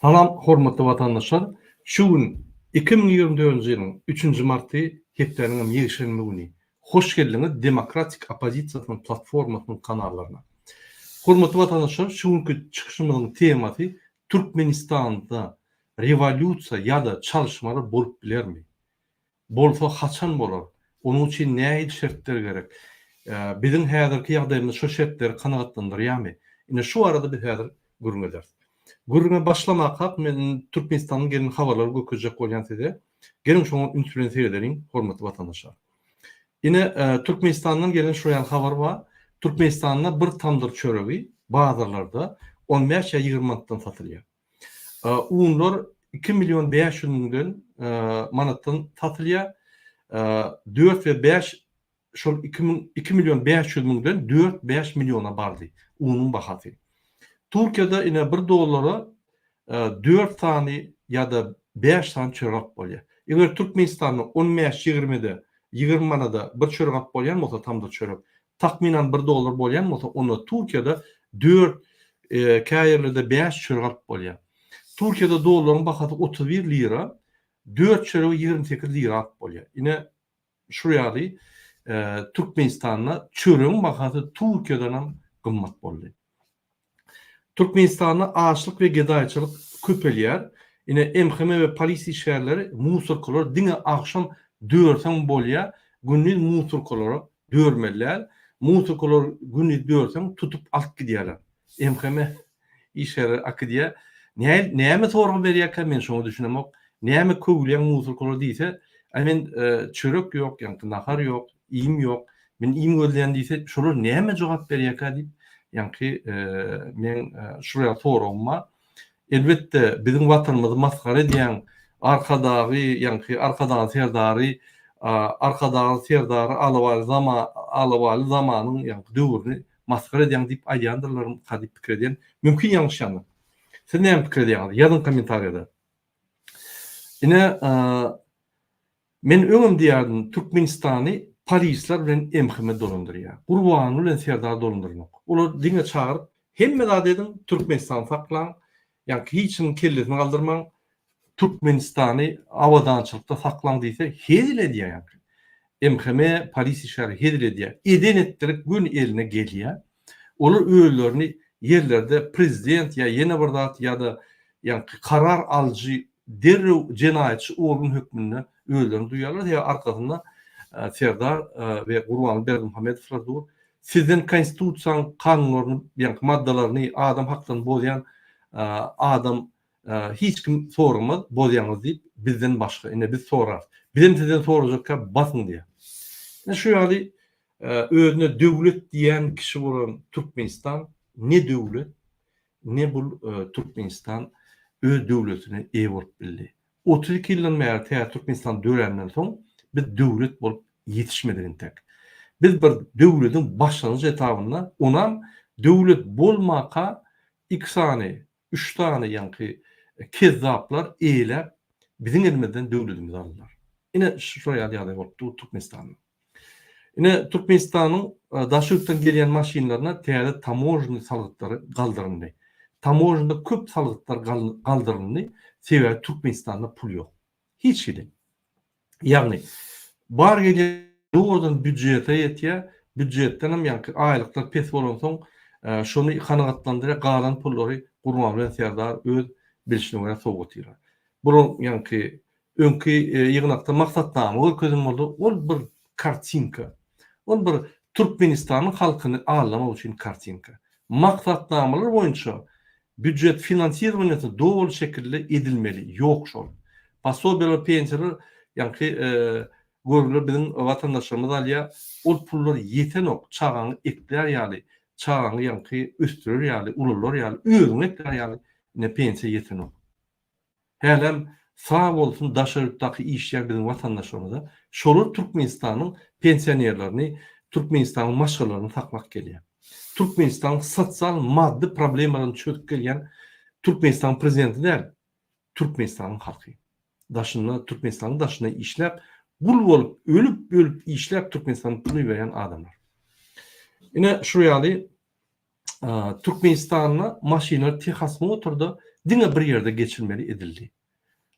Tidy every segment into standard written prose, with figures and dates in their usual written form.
Salam hormatly watandaşlar! Şu gün 2024-nji ýylyň üçünji marty hepdäniňem ýekşenbe güni. Hoş geldiňiz Demokratik oppozisiýasynyň platformasynyň kanallaryna. Hormatly watandaşlar şu günki çykyşymyzyň temasy Türkmenistanda rewolýusiýa ýa-da çalyşmalar bolup bilermi? Bolsa haçan bolar? Onuň üçin nähili şertler gerek? Biziň häzirki ýagdaýymyz şo şertleri kanagatlandyrýarmy? Ine şu barada biz häzir gürrüň ederis. Gürrüňe başlamakak men Türkmenistandan gelen habarlary görkezjek bolýan size. Geliň şoňa üns bilen seredeliň, hormatly watandaşlar. Ine Türkmenistandan gelen şu ýaly habar bar. Türkmenistanda bir tamdyr çöregi bazarlarda 15 ýa 20 manatdan satylýar. Unlar 2 million 500 müňden manatdan satylýar. 4 we 5 şol 2 müň 2 million 500 müňden 4-5 milliona bardy unuň bahasy. Türkiýede ine 1 dollara 4 sany ýa-da 5 sany çörek alyp bolýar. Eger Türkmenistanda 15-20-de 20 manada bir çörek alyp bolýan bolsa tamdyr çörek, takmynan bir dollar bolýan bolsa, onda Türkiýede dört, kä ýerlerde bäş çörek alyp bolýar. Türkiýede dollaryň bahasy 31 lira, dört çöregi 28 lira alyp bolýar. Ine, şu ýaly Türkmenistanda çöregiň bahasy Türkiýedenem gymmat boldy. Türkmenistanda açlyk we gedaýçylyk köpelýär. Ine MHM we polis işgärleri musorkalary diňe agşam dörseň bolýar, gündiz musorkalary dörmeli däl. Musorkalary gündiz dörseň tutup alyp gidýärler. MHM işgärleri akidýär. Näme sorag berýärkä men şoňa düşünemok. Näme köwülýäň musorkalary diýse, aý men çörek ýok, ýaňky nahar ýok, iým ýok, men iým gözleýän diýse, şolar näme jogap berýärkä diýip, ýaňky meň şuraya soragym bar. Elbetde, biziň Watanymyzy masgara edýän Arkadagy, ýaňky Arkadagly Serdary, Arkadagly Serdary Alabaly zama, Alabaly zamanyň ýaňky döwrüni masgara edýäň diýip aýdýandyrlarmyka diýip pikir edýän. Mümkin ýalňyşýandyr. Siz näme pikir edýäňiz? Ýazyň kommentariýada. Ine, Men öňem diýýärdim Türkmenistany polisler bilen MHM dolandyrýar. Gurbanguly bilen Serdar dolandyrnok. Olar diňe çagyryp hemme zat ediň Türkmenistany saklaň ýaňky hiç kimiň kellesini galdyrmaň Türkmenistany abadançylykda saklaň diýse hezil edýär ýaňky. MHM polis işgäri hezil edýär. Eden etdirik göni eline gelýär. Olar özlerini ýerlerde prezident ýa ýene bir zat ýa-da ýaňky karar alyjy derrew jenaýatçy organ hökmünde özlerini duýarlar. Sebäbi arkasynda Serdar we Gurbanguly Berdimuhamedowlar dur. Sizden konstitusiýanyň kanunlaryny, ýaňky maddalaryny, adam haklaryny bozýan adam hiç kim soramaz, bozýaňyz diýip, bizden başga. Ine biz sorarys. Bizem sizden sorajakka basyň diýýär. Ine şu ýaly özüne döwlet diýýän kişi bolan Türkmenistan ne döwlet, Ne bul Türkmenistan öz döwletine eýe bolup bildi. 32 ýyldan bäri täze Türkmenistan döränden soň biz döwlet bolup ýetişmedik intek. Biz bir döwlediň başlangyç etabynda onam döwlet bolmaka iki sany, üç sany ýaňky kezzaplar eýeläp biziň elimizden döwledimizi aldylar. Ine şol ýaly ýagdaý bolup dur Türkmenistanda. Ine, Türkmenistanyň daşary ýurtdan gelýän maşynlaryna täze tamožnyý salgytlary galdyryldy. Tamožnyda köp salgytlar galdyryldy, sebäbi Türkmenistanda pul ýok. Hiç hili. Ýagny, bar gelýän dogrudan býudžete ýetýär, býudžetdenem ýaňky aýlyklar pes bolansoň, şony kanagatlandyrýar, galan pullary Gurbanguly Serdar öz bilşine görä sowgatýar. Bular ýaňky Öňki ýygnakda maksatnama görkezen boldy, ol bir kartinka. Ol bir Türkmenistanyň halkyny aldamak üçin kartinka. Maksatnamalar boýunça býujet finansirowaniýasy doly şekilde edilmeli, ýok şol. Posobiýalar, pensiýalar ýaňky görgüler biziň watandaşlarymyz alýar, ol pullar ýetenok, çagaňy eklär ýaly, çagaňy ýaňky ösdürer ýaly, ulalar ýaly, özüňi eklär ýaly ine pensiýa ýetenok. Hälem sag bolsun daşary ýurtdaky işleýän biziň watandaşlarymyza şolar Türkmenistanyň pensionerlerini Türkmenistanyň maşgalalaryny saklap gelýär. Türkmenistanyň sosial maddy problemalaryny çözüp gelýän Türkmenistanyň prezidenti däl Türkmenistanyň halky. Daşynda Türkmenistanyň daşynda işläp gul bolup ölüp ölüp işläp Türkmenistanyň puluny berýän adamlar. Ine şu ýaly. Türkmenistanda maşynlar tehosmotrda diňe bir ýerde geçirmeli edildi.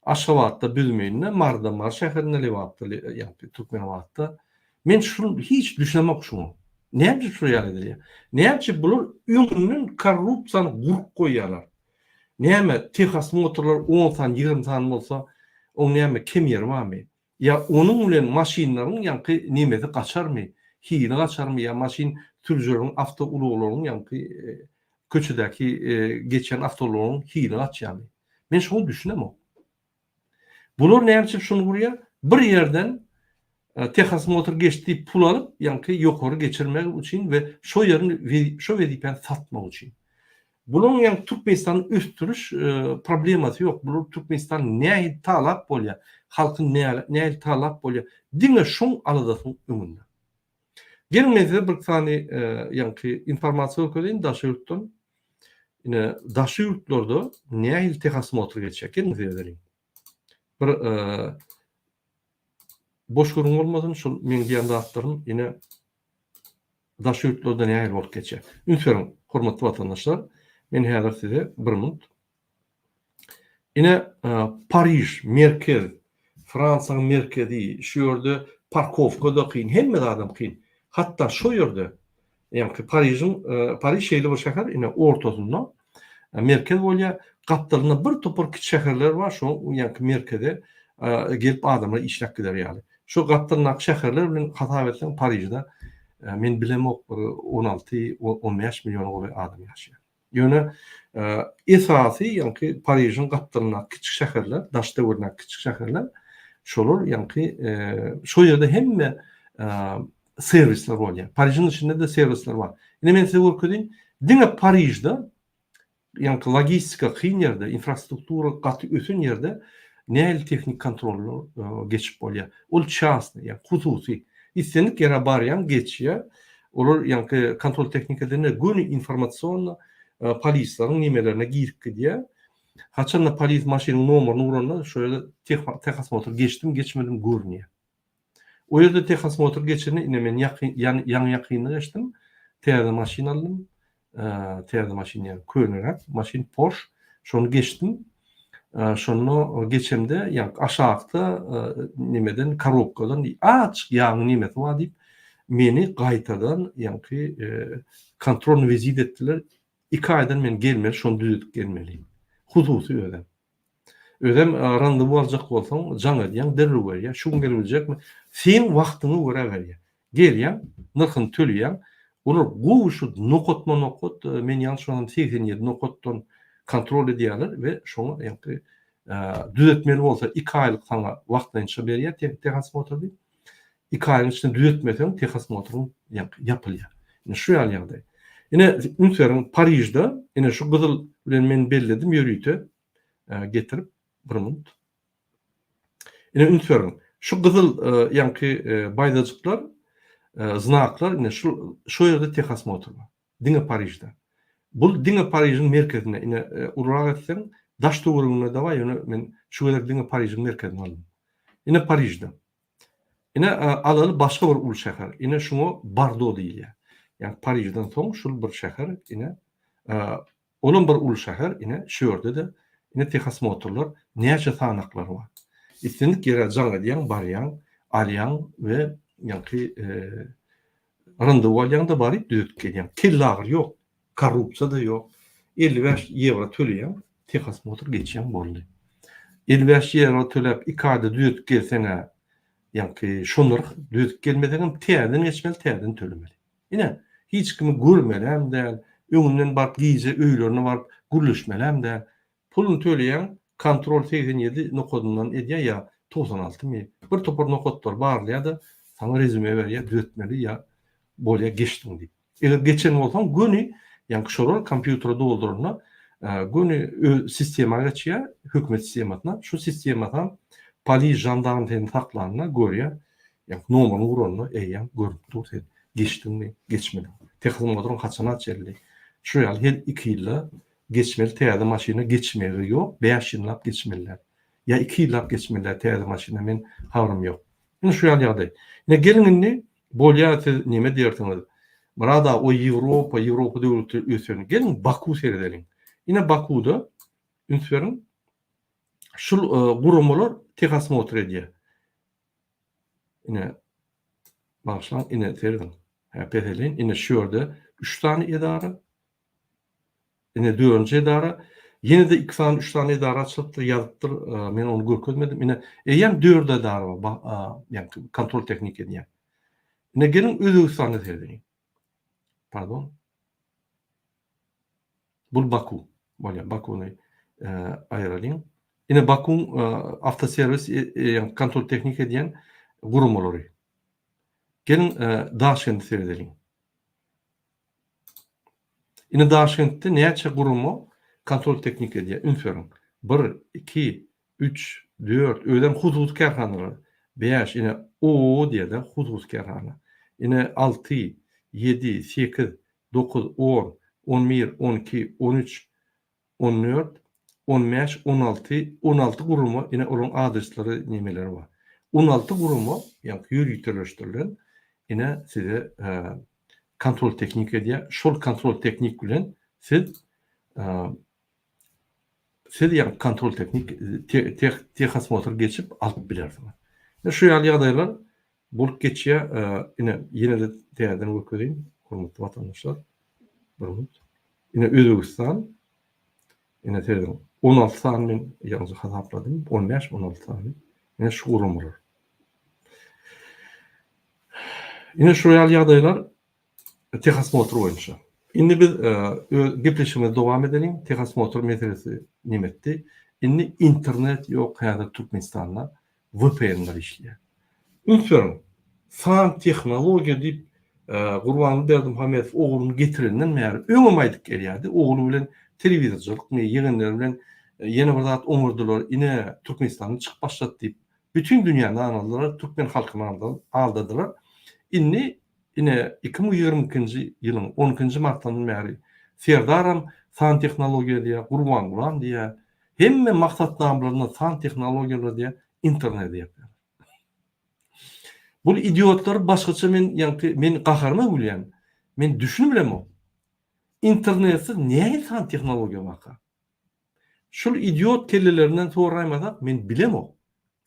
Aşgabatda Büzmeýinde, Maryda Mary şäherinde, Lebapda ýa-da Türkmenabatda. Men şul hiç düşünemok şuňa. Näme üçin şular ýaly edilýär? Näme üçin bular öňünden korrupsiýany gurup goýýarlar? Näme tehosmotrlar on sany, 20 sany bolsa, oň näme kem ýeri barmy? Ýa onuň bilen maşynlaryň ýaňky nemesi gaçarmy, hili gaçarmy ýa maşyn sürüjileriň awtoulaglaryň ýaňky köçedäki geçýän awtoulaglaryň hili gaçýarmy? Men şoňa düşünemok. Bular näme üçin şuny gurýar? Bir ýerden tehosmotr geçdi diýip pul alyp, ýaňky ýokary geçirmek üçin we şo ýerini şo wezipäni satmak üçin. Bularyň ýaňky Türkmenistany ösdüriş problemasy ýok. Bular Türkmenistany nähili talap bolýar, halky nähili talap bolýar, diňe şoň aladasynyň öňünde. Geliň men size bir sany ýaňky informasiýa görkezeýin daşary ýurtdan. Ine daşary ýurtlarda nähili tehosmotr geçýär. Geliň size bereyim. Bir boş gürrüň bolmasyn, şul meň diýen zatlarym ine daşary ýurtlarda nähili bolup geçýär. Üns beriň, hormatly watandaşlar. Men häzir size bir minut. Ine Pariž merkez, Fransiýanyň merkezi, şu ýerde parkowka-da kyn, hemme zadam kyn. Hatda şo ýerde, ýagny Parižiň, Pariž şeýle bir şäher, ine ortasynda merkez bolýar, gapdalynda bir topar kiçi şäherler bar, şo ýagny merkeze gelip adamlar işläp gider ýaly. Şo gapdalyndaky şäherler bilen hasap etseň Parižde men bilemok bir 16, 15 milliona golaý adam ýaşaýar. Ýöne esasy ýaňky Parižiň gapdalyndaky kiçi şäherler, daş-töweregindäki kiçi şäherler, şolar ýaňky şo ýerde hemme serwisler bolýar. Parižiň içinde-de serwisler bar. Indi men size görkezeyim. Diňe Parižde ýaňky logistika kyn ýerde, infrastruktura gaty ösen ýerde nähili tehnik kontrollar geçip bolýar. Ol çasny, ýa hususy. Islendik ýere barýaň, geçýär. Olar ýaňky kontrol tehnika edende göni informasionno polisleriň nimelerine girip gidýär. Haçanda polis maşynyň nomeryny uranda şo ýerde tehosmotr geçdimi, geçmedimi görünýär. O ýerde tehosmotr geçende ine men ýakyn ýaňy ýakynda geçdim. Täze maşyn aldym. Täze maşyn ýaly köneräk maşyn Porsche. Şony geçdim. Şonda geçemde ýaňky aşakda nemeden korobkadan açyk ýagyň nemesi bar diýip meni gaýtadan ýaňky kontrolny wizit etdiler. Iki aýdan men gelmeli şony düzedip gelmeli. Hususy özem. Özem randewu aljak bolsaň jaň edýäň derrew berýär. Şu gün gelip biljekmi? Seň wagtyňa görä berýär. Gelýäň, nyrhyny töleýäň. Olar gowy şu nokatma-nokat, men ýalňyşmasam 87 nokatdan kontrol edýärler we şoňa ýaňky düzetmeli bolsa iki aýlyk saňa wagtlaýynça berýär tehosmotr diýip. Iki aýyň içinde düzetmeseň tehosmotryň ýaňky ýapylýar. Ine şu ýaly ýagdaý. Ine üns beriň Parižde ine şu gyzyl bilen men belledim ýörite getirip bir minut. Ine üns beriň. Şu gyzyl ýaňky baýdajyklar, znaklar ine şu şu ýerde tehosmotr bar. Diňe Parižde. Bul diňe Parižiň merkezinde. Ine ulurak etseň daş töwereginde-de bar, ýöne men şu gezek diňe Parižiň merkezini aldym. Ine Parižde. Ine alaly başga bir uly şäher. Ine şuňa Bardo diýilýär. Ýagny Parižden soň şul bir şäher ine Olam bir uly şäher, ine, şu ýerde-de, ine, tehosmotrlar, näçe sanaklary bar. Islendik ýere jaň edýäň, barýaň, alýaň we ýaňky randewu alýaň-da baryp düzetip gelýäň. Kellagyry ýok, korrupsiýa-da ýok. 55 ýewro töleýäň, tehosmotr geçýäň, boldy. 55 ýewro töläp, iki aýda düzetip gelseň-ä, ýaňky şo nyrh, düzetip gelmeseňem täzeden geçmeli, täzeden tölemeli. Ine, hiç kimi görmelem däl, öňünden baryp gije öýlerine baryp gürleşmelem däl. Puluny töleýäň, kontrol 87 nokadyndan edýär ýa 96 my, bir topar nokatlary barlaýar-da, saňa rezüme berýär, düzetmeli ýa bolýar geçdiň diýip. Eger geçen bolsaň göni, ýaňky şolar kompýutere dolduranda göni öz sistema geçýär, hökümet sistemasyna. Şu sistemasam polis, žandarm seni saklanda görýär, Ýa nomeryny uranda eýýäm görünip dur sen geçdiňmi, geçmediňmi. Tehosmotroň haçana çenli şu ýaly her iki ýylda geçmeli täze maşyna geçmegi ýok, bäş ýyllap geçmeliler. Ýa iki ýyllap geçmeliler täze maşyna men habarym ýok. Ine şu ýaly ýagdaý. Ine geliň indi bolýar siz neme diýersiňiz. Myrat aga o Ýewropa, Ýewropa döwletleri ösen. Geliň Baku seredeliň. Ine Bakuda üns beriň. Şul guramalar tehosmotr edýär. Ine bagyşlaň, ine serediň. Hä peseleýin. Ine şu ýerde 3 sany edara. Ine dördünji edara. Ýene-de 2 sany, 3 sany edara açylypdyr, ýazypdyr. Men ony görkezmedim. Ine eýýäm 4 edara bar, ýagny kontrol tehnik edýän. Ine geliň Özbegistanda seredeliň. Pardon. Bul Baku. Bolýar, Bakuny aýyralyň. Ine Bakuň awtoserwis ýagny kontrol tehnik edýän guramalary. Geliň Daşkende seredeliň. Ine Daşkentde näçe gurama kontrol tehnik edýär. Üns beriň. Bir, iki, üç, dört, özem hususy kärhanalar. Bäş, ine OO diýýär-de, hususy kärhana. Ine alty, ýedi, sekiz, dokuz, on, on bir, on iki, on üç, on dört, on bäş, on alty, on alty gurama, ine olaryň adresleri, nemeleri bar. On alty gurama, ýagny ýöriteleşdirilen, ine size kontrol tehnik edýär. Şol kontrol tehnik bilen siz siz ýagny kontrol tehnik tehosmotr geçip alyp bilersiňiz. Şu ýaly ýagdaýlar bolup geçýär. Ine ýene-de täzeden görkezeýin, hormatly watandaşlar. Bir minut. Ine Özbegistan. Ine serediň. 16 sany men ýalňyş hasapladym. 15-16 sany. Ine şu guramalar. Ine şu ýaly ýagdaýlar tehosmotr boýunça. Indi biz öz gepleşigimizi dowam edeliň. Tehosmotr meselesi nemetdi. Indi internet ýok häzir Türkmenistanda. VPN-ler işleýär. Üns beriň, san tehnologiýa diýip Gurbanguly Berdimuhamedow ogluny getirenden bäri öňem aýdyp gelýärdi. Ogly bilen telewizorçylykmy, ýegenleri bilen ýene bir zat oňardylar, ine Türkmenistanda çykyp başlady diýip, bütin dünýäni aldadylar, türkmen halkyny aldadylar. Indi ine 2022-nji ýylyň on ikinji martyndan bäri Serdaram san tehnologiýa diýýär, Gurbangulam diýýär, Hemme maksatnamalarynda san tehnologiýalar diýýär, interneti ýapýarlar. Bul idiotlary başgaça men ýaňky men gaharyma gülýän. Men düşünip bilemok. Internetsiz nähili san tehnologiýa barka? Şul idiot kellelerinden soraýmasak men bilemok.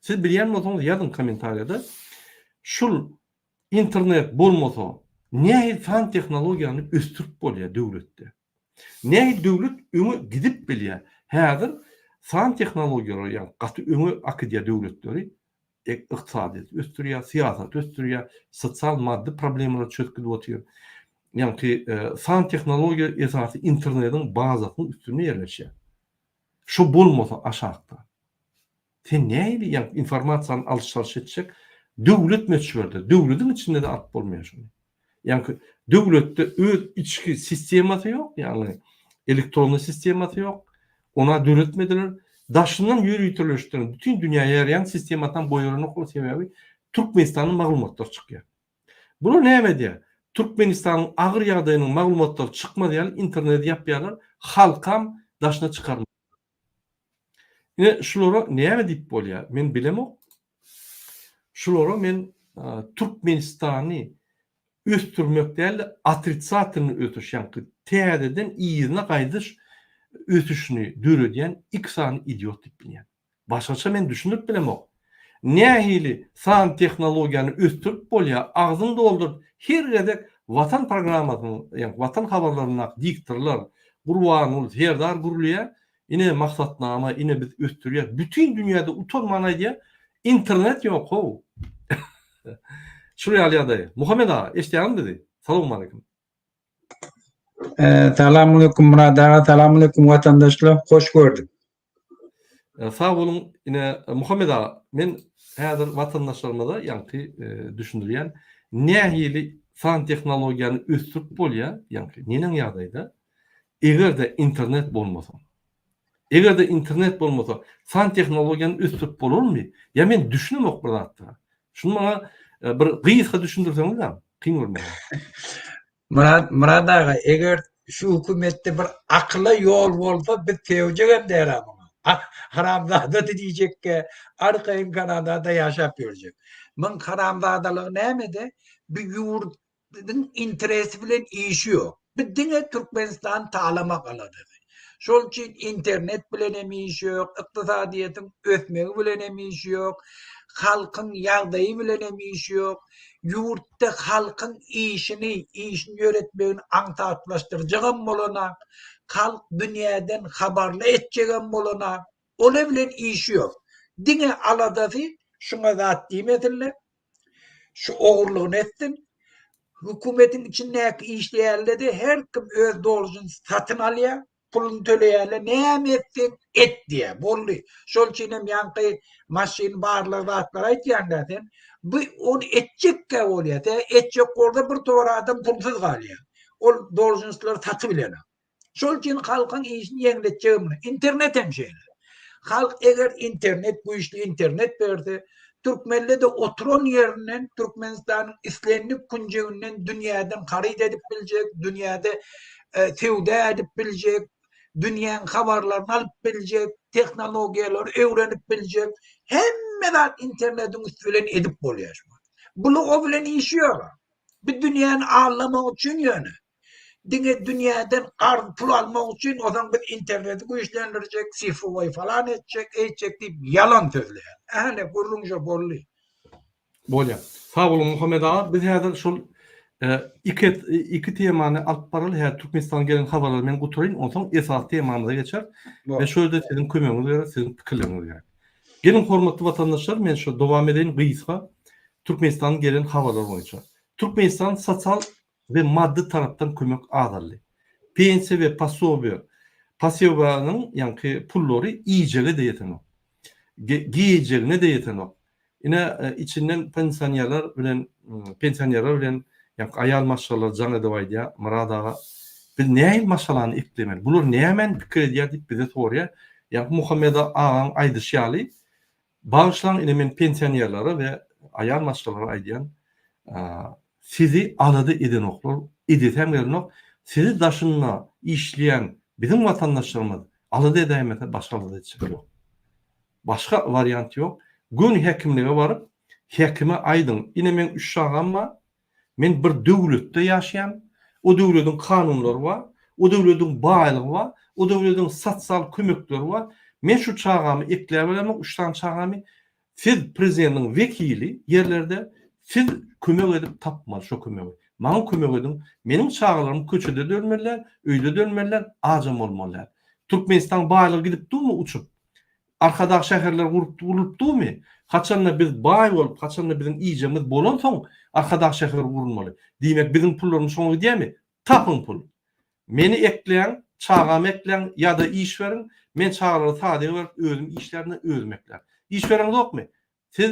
Siz bilýän bolsaňyz ýazyň kommentariýada. Şul internet bolmasa nähili san tehnologiýany ösdürip bolýar döwletde? Nähili döwlet öňe gidip bilýär? Häzir san tehnologiýalary ýagny gaty öňe akydýar döwletleri, ykdysadyýeti ösdürýär, syýasaty ösdürýär, sosial maddy problemalary çözüp gidip otyr. Ýagny san tehnologiýa esasy internetiň bazasynyň üstünde ýerleşýär. Şo bolmasa aşakda. Sen nähili ýagny informasiýany alyş-çalyş etjek? Döwlet möçberde, döwlediň içinde-de alyp bolmaýar şony. Ýagny döwletde öz içki sistemasy ýok, ýagny elektronny sistemasy ýok. Ona döretmediler. Daşyndan ýöriteleşdiren, bütin dünýä ýaraýan sistemasynam goýaranoklar, sebäbi Türkmenistanyň maglumatlary çykýar. Bular näme edýär? Türkmenistanyň agyr ýagdaýynyň maglumatlary çykmaz ýaly interneti ýapýarlar, halkam daşyna çykarmaýarlar. Ine şulara näme diýip bolýar? Men bilemok. Şulara men Türkmenistany ösdürmek däl-de, otritsatelnyý ösüş, ýagny täzeden yzyna gaýdyş ösüşini döredýän iki sany idiot diýip bilýän. Başgaça men düşündirip bilemok. Nähili san tehnologiýany ösdürip bolýar, agzyny dolduryp her gezek Watan programmasynyň, ýagny Watan habarlaryndaky diktorlar, Gurbanguly Serdar gürleýär, ine maksatnama, ine biz ösdürýäs, bütin dünýäde utanman aýdýar, internet ýok how. Şul ýaly ýagdaý. Muhammet aga, eşidýäňizmi bizi? Salowmaleýkim. Salamaleýkum Myrat aga, salamaleýkum watandaşlar, hoş gördük. Sag boluň ine Muhammet aga men häzir watandaşlarymyza ýaňky düşündirýän nähili san tehnologiýany ösdürip bolýar ýaňky neneň ýagdaýda egerde internet bolmasa egerde internet bolmasa san tehnologiýany ösdürip bolarmy ýa men düşünemok bir zatlara şuny maňa bir gysga düşündirseňizem kyn görmeseň. Myrat Myrat aga eger şu hökümetde bir akyla ýol bolsa biz sögjegem däl-ä muňa. Haramzada diýjekkä arkaýyn Kanadada ýaşap ýörjek. Muň haramzadalygy nämede? Bu ýurt. Biziň interesi bilen işi ýok. Biz diňe Türkmenistany talamak aladasy. Şol üçin internet bilen hem işi ýok, ykdysadyýetiň ösmegi bilen hem işi ýok, halkyň ýagdaýy bilen hem işi ýok. Ýurtda halkyň işini, işini ýöretmegini aňsatlaşdyrjagam bolanak, halk dünýäden habarly etjegem bolanak. Ola bilen işi ýok. Diňe aladasy şuňa zat diýmesinler, şu ogurlygyny etsin. Hökümetiň içindäki işleýänler-de her kim öz dolžuny satyn alýar, puluny töleýärler, näme etseň et diýýär, boldy. Şol üçin hem ýaňky maşyn barlag zatlary aýtýaň-da sen, bu ony etjek-gä bolýar. Sebäbi etjek bolsa bir towar adam pulsuz galýar. Ol dolžnostlary satyp bilenok. Şol üçin halkyň işini ýeňletjegim muny. Internet hem şeýle. Halk eger internet, güýçli internet berse, türkmenle-de oturan ýerinden Türkmenistanyň islendik künjeginden dünýäden haryt edip biljek, dünýäde e, söwda edip biljek, dünýäň habarlaryny alyp biljek, tehnologiýalary öwrenip biljek, hemme zat internetiň üsti bilen edip bolýar şu. Buly o bilen işi ýok. Bu dünýäni aldamak üçin ýöne. Diňe dünýäden karz pul almak üçin onsoň biz interneti güýçlendirjek, sifrowoý falan etjek, eýtjek diýip ýalan sözleýär. Ähli gürrüň şo boldy. Bolýar. Sag boluň Muhammet aga. Biz häzir şol iki iki temany alyp baraly. Häzir Türkmenistandan gelen habarlary men gutaraýyn, onsoň esasy temamyza geçeris. We şu ýerde siziň kömegiňiz gerek, siziň pikirleriňiz gerek. Geliň hormatly watandaşlar, men şu dowam edeýin gysga Türkmenistandan gelen habarlar boýunça. Türkmenistan sosial we maddy tarapdan kömek azaldy. Pensiýa we posobiýa, posobiýanyň ýaňky pullary iýjege-de ýetenok. Geýjegine-de ýetenok. Ine, içinden pensionerler bilen, pensionerler bilen ýaňky aýal maşgalalar jaň edip aýdýar, Myrat aga, biz nähili maşgalany eklemeli? Bular nämäni pikir edýär diýip bize soraýar. Ýaňky Muhammet agaň aýdyşy ýaly, Bagyşlaň ine men pensionerlere we aýal maşgalalara aýdýan sizi alada edenoklar edesem gelenok sizi daşynda işleýän biziň watandaşlarymyz alada edäýmese başga alada etjek ýok başga wariant ýok göni häkimlige baryp häkime aýdyň ine meň üç çagam bar Men bir döwletde ýaşaýan, o döwlediň kanunlary bar, o döwlediň baýlygy bar, o döwlediň sosial kömekleri bar. Men şu çagamy ekläp bilemok, üç sany çagamy. Siz prezidentiň wekili ýerlerde, siz kömek edip tapmaly şo kömegi. Maňa kömek ediň. Meniň çagalarym köçede-de ölmeli däl, öýde-de ölmeli däl, ajam bolmaly däl. Türkmenistanyň baýlygy gidip durmy uçup? Arkadag şäherleri gurup gurlup durmy? Haçanda biz baý bolup, haçanda biziň iýjegimiz bolansoň Arkadag şäheri gurulmaly. Diýmek biziň pullarymyz şoňa gidýärmi? Tapyň pul. Meni ekläň, çagamy ekläň ýa-da iş beriň, men çagalary sadyga berip özüm işlärin-de özüm eklärin. Iş bereňzokmy? Siz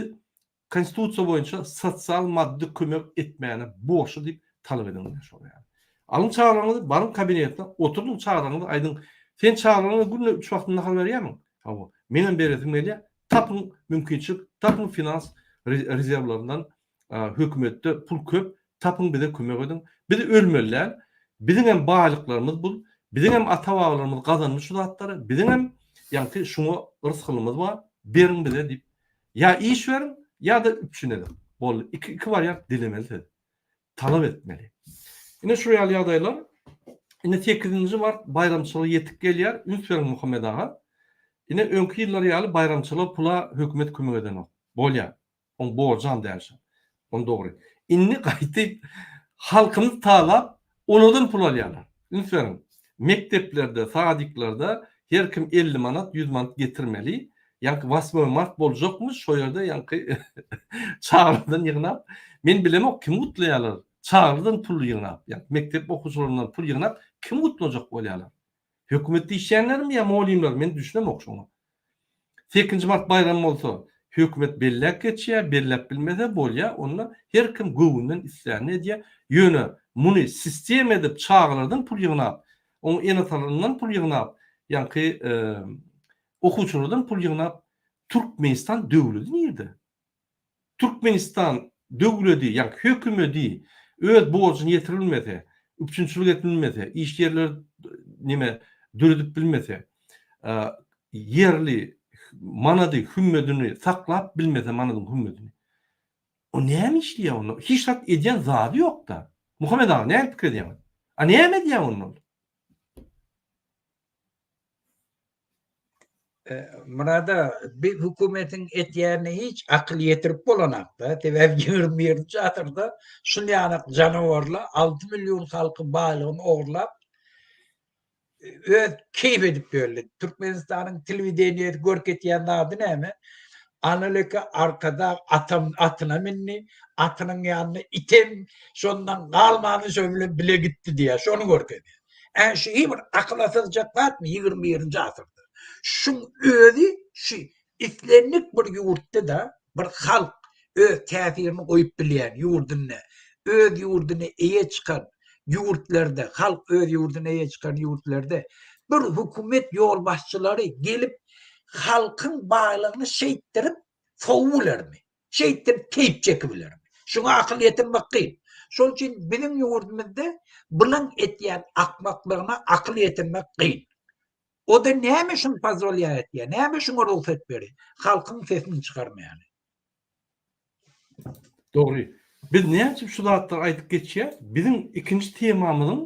Konstitusiýa boýunça sosial maddy kömek etmäne borçly diýip talap ediň ine şol ýaly. Alyň çagalaryňyzy baryň kabinetine oturdyň çagalaryňyzy aýdyň sen çagalaryňa günde üç wagtyny nahar berýärmiň? Hawa. Meňem beresim gelýär. Tapyň mümkinçilik, tapyň finans rezerwlerinden hökümetde pul köp, tapyň bize kömek ediň. Biz ölmeli däl. Biziňem baýlyklarymyz bul. Biziňem ata-babalarymyz gazandy şu zatlary. Biziňem ýaňky şuňa rysgylymyz bar. Beriň bize diýip Ýa iş beriň, ýa-da üpjün ediň. Boldy. Iki, iki wariant dilemeli siz. Talap etmeli. Ine şu ýaly ýagdaýlar. Ine sekizinji mart baýramçylygy ýetip gelýär. Üns beriň Muhammet aga. Ine öňki ýyllar ýaly baýramçylyga pula hökümet kömek edenok. Bolýar. Oň borjam däl şo. Ony dogry. Indi gaýtyp halkymyzy talap olardan pul alýarlar. Üns beriň. Mekdeplerde, sadiklarda her kim 50 manat, 100 manat getirmeli. Ýaňky wasmoý mart boljakmyş, şo ýerde ýaňky çagalardan ýygnap, men bilemok kimi gutlaýarlar. Çagalardan pul ýygnap, ýaňky mekdep okuwçylaryndan pul ýygnap kimi gutlajak bolýarlar? Hökümetde işleýänlermi ýa mugallymlar men düşünemok şoňa. Sekizinji mart baýramy bolsa hökümet belläp geçýär, belläp bilmese bolýar, onda her kim göwünden islänini edýär. Ýöne muny sistema edip çagalardan pul ýygnap, oň ene-atalaryndan pul ýygnap, ýaňky okuwçylardan pul ýygnap Türkmenistan döwledi nirde? Türkmenistan döwledi, ýagny hökümedi öz borjuny ýetirip bilmese, üpjünçilik edip bilmese, iş ýerleri neme döredip bilmese, ýerli manady hümmedini saklap bilmese manadyň hümmedini. O näme işleýär onda? Hiç zat edýän zady ýok-da. Muhammet aga, näme pikir edýäňiz? A näme edýär onda ol? Murada, bi hökümetiň etýänine hiç akyl ýetirip bolanakda, sebäbi 21-nji asyrda şun ýanak janawarlar 6 million halkyň baýlygyny ogurlap, öz keýp edip ýörler. Türkmenistanyň telewideniýesi görkezýän zady näme? Analeke Arkadag atam atyna mindi, atynyň ýanynda item şondan galmany şo bilen bile gitdi diýýär, şony görkezýär. Ä şu bir akyla sygjak zatmy 21-nji asyrda? Şuň özi şu islendik bir ýurtda-da bir halk öz täsirini goýup bilýän ýurdunda, öz ýurduna eýe çykan ýurtlarda, halk öz ýurduna eýe çykan ýurtlarda bir hökümet ýolbaşçylary gelip halkyň baýlygyny şeýtdirip sowup bilermi? Şeýtdirip keýp çekip bilermi? Şuňa akyl ýetirmek kyn. Şol üçin biziň ýurdumyzda bulaň etýän akmaklygyna akyl ýetirmek kyn. O-da näme şuny pozwolýa etýär? Näme şuňa rugsat berýär? Halkyň sesini çykarmaýany. Dogry. Biz näme üçin şu zatlary aýdyp geçýäs? Biziň ikinji temamyzyň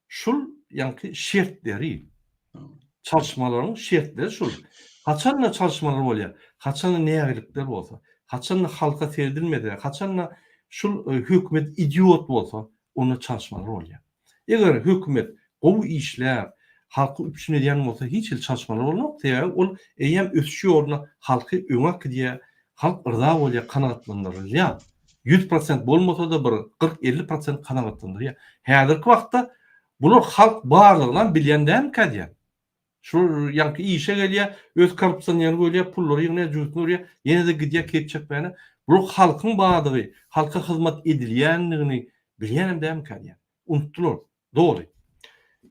şul ýaňky şertleri. Çalyşmalaryň şertleri şul. Haçanda çalyşmalar bolýar? Haçanda nägilikler bolsa, haçanda halka seredilmese, haçanda şul hökümet idiot bolsa, onda çalyşmalar bolýar. Eger hökümet gowy işläp, halky üpjün edýän bolsa hiç hili çalyşmalar bolmok, sebäbi ol eýýäm ösüş ýolunda halky öňe äkidýär, halk yrza bolýar, kanagatlandyrylýar. 100% bolmasa-da bir 40-50 prosent kanagatlandyrýar. Häzirki wagtda bular halk barlygynam bilýän dälmikä diýýän. Şol ýaňky işe gelýär, öz korrupsionerini görýär, pullary ýygnaýar, jübüsini urýar, ýene-de gidýär keýp çekmäne. Bular halkyň bardygy, halka hyzmat edilýändigini bilýänem dälmikä diýýän. Unutdylar. Doly.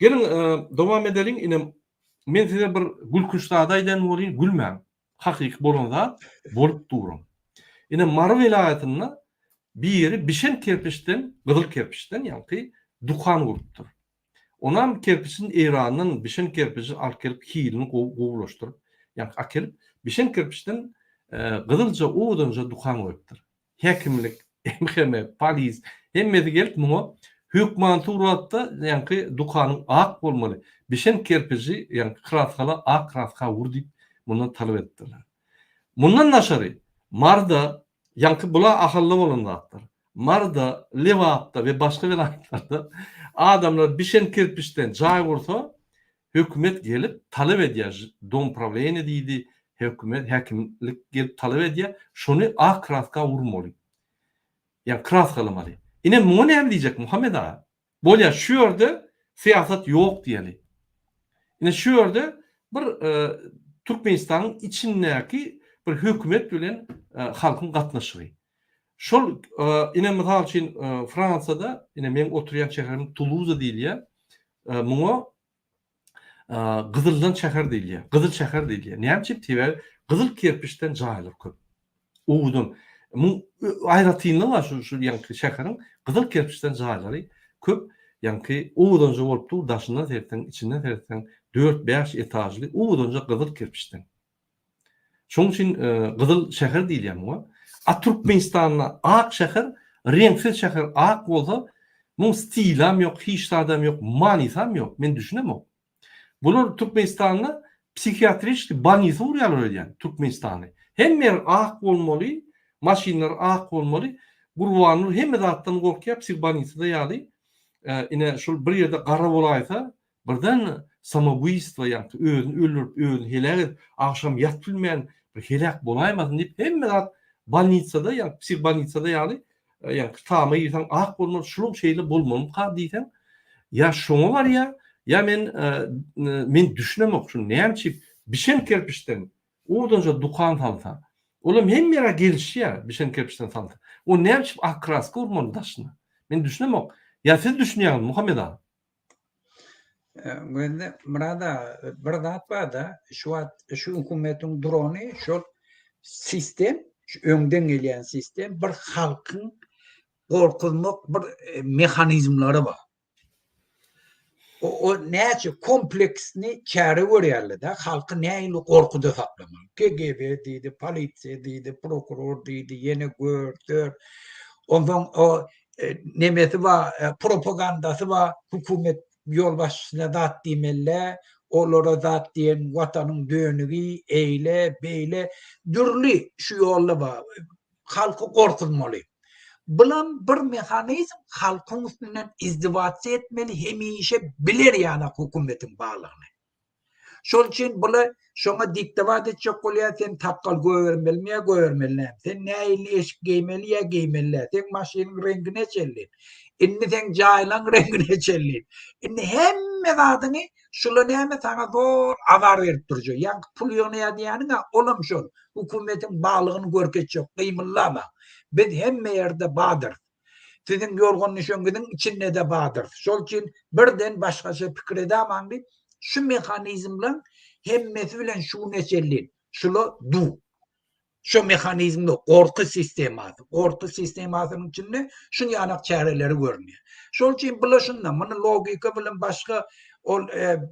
Geliň, dowam edeliň. Ine, men size bir gülkünç zady aýdaýyn welin, gülmäň. Hakyky bolan zat bolup duran. Ine, Mary welaýatynda biri bişen kerpiçden, gyzyl kerpiçden ýaňky dükan gurupdyr. Onam kerpiçini Eýrandan bişen kerpiji alyp gelip hilini gowy gowulaşdyryp, ýaňky akelip bişen kerpiçden gyzylja owadanja dukan goýupdyr. Häkimlik, MHM, polis hemmesi gelip muňa hökman suratda ýaňky dukanyň ak bolmaly, bişen kerpiji ýaňky kraskala ak kraska ur diýip mundan talap edipdirler. Mundan daşary Maryda Ýaňky bula Ahalda bolan zatlar. Maryda, Lebapda we başga welaýatlarda adamlar bişen kerpiçden jaý gursa, hökümet gelip talap edýär, dom prawleniýe diýdi, hökümet, häkimlik gelip talap edýär, şony ak kraska urmaly. Ýagny kraskalamaly. Ine muňa näme diýjek Muhammet aga? Bolýar, şu ýerde syýasat ýok diýeli. Ine şu ýerde bir Türkmenistanyň içindäki bir hökümet bilen halkyň gatnaşygy. Şol ine mysal üçin Fransiýada ine meň oturýan şäherim Tuluza diýilýär. Muňa Gyzyldan şäher diýilýär. Gyzyl şäher diýilýär. Näme üçin? Sebäbi gyzyl kerpiçden jaýlar köp. Owadan. Muň aýratynlygy bar şu şu ýaňky şäheriň gyzyl kerpiçden jaýlary köp. Ýaňky owadanja bolup dur, daşyndan seretseň, içinden seretseň 4-5 etažly owadanja gyzyl kerpiçden. Şonuň üçin gyzyl şäher diýilýär muňa. A Türkmenistanda ak şäher, reňksiz şäher ak bolsa, muň stilam ýok, hiç zadam ýok, manysam ýok. Men düşünemok. Bular Türkmenistanda psihiatriçki bolnisa gurýarlar öýdýän Türkmenistany. Hemme ýer ak bolmaly, maşynlar ak bolmaly. Gurbanguly hemme zatdan gorkýar, psihbolnisada ýaly. Ine şul bir ýerde gara bolaýsa, Birden samoubiystvo ýaňky özüni öldürip özüni heläk edip agşam ýatyp bilmän bir heläk bolaýmasyn diýip hemme zat bolnitsada ýaňky psihbolnitsada ýaly ýaňky tama girseň ak bolmaly şulam şeýle bolmalymyka diýseň ýa şoňa barýa ýa men men düşünemok şuny näme üçin bişen kerpiçden owadanja dukan salsa olam hemme ýere gelişýär bişen kerpiçden salsa o näme üçin ak kraska urmaly daşyna men düşünemok ýa siz düşünýäňizmi Muhammet aga. Gözle Myrat aga, bir zat bar-da, şu wagt şu hökümetiň durany şol sistem, şu öňden gelýän sistem bir halkyň gorkuzmak bir e, mehanizmleri bar. O, o näçe kompleksni çäre görýärler-de, halky nähili gorkuda saklamaly. KGB diýdi, polisiýa diýdi, prokuror diýdi, ýene gör, dör. Onsoň o. nemesi bar, propagandasy bar, hökümet ýolbaşçysyna zat diýmeli, olara zat diýen watanyň dönügi, eýle, beýle, dürli şu ýolda bar. Halky gorkuzmaly. Bulam bir mehanizm halkyň üstünden izdiwasiýa etmeli hemişe biler ýaly hökümetiň barlygyny. Şol üçin bula şoňa diktowat etjek bolýar, sen sakgal goýbermelimi ýa goýbermeli däl, sen nähili eşik geýmeli ýa geýmeli däl, seň maşynyň reňki neçelli, indi seň jaýlaň reňki neçelli. Indi hemme zadyňy şula näme saňa zor azar berip durjak. Ýaňky pul ýygnaýar diýýäniň-ä olam şol. Hökümetiň barlygyny görkezjek, gymyldama. Biz hemme ýerde badyrys. Siziň ýorgan-düşegiňiziň içinde-de bardyr. Şol üçin birden başgaça pikir edämaň diýip, şu mehanizmleň hemmesi bilen şu güne çenli şula du. Şu mehanizmde gorky sistemasy, gorky sistemasynyň içinde şun ýanak çäreleri görünýär. Şol üçin bula şunda muny logika bilen başga ol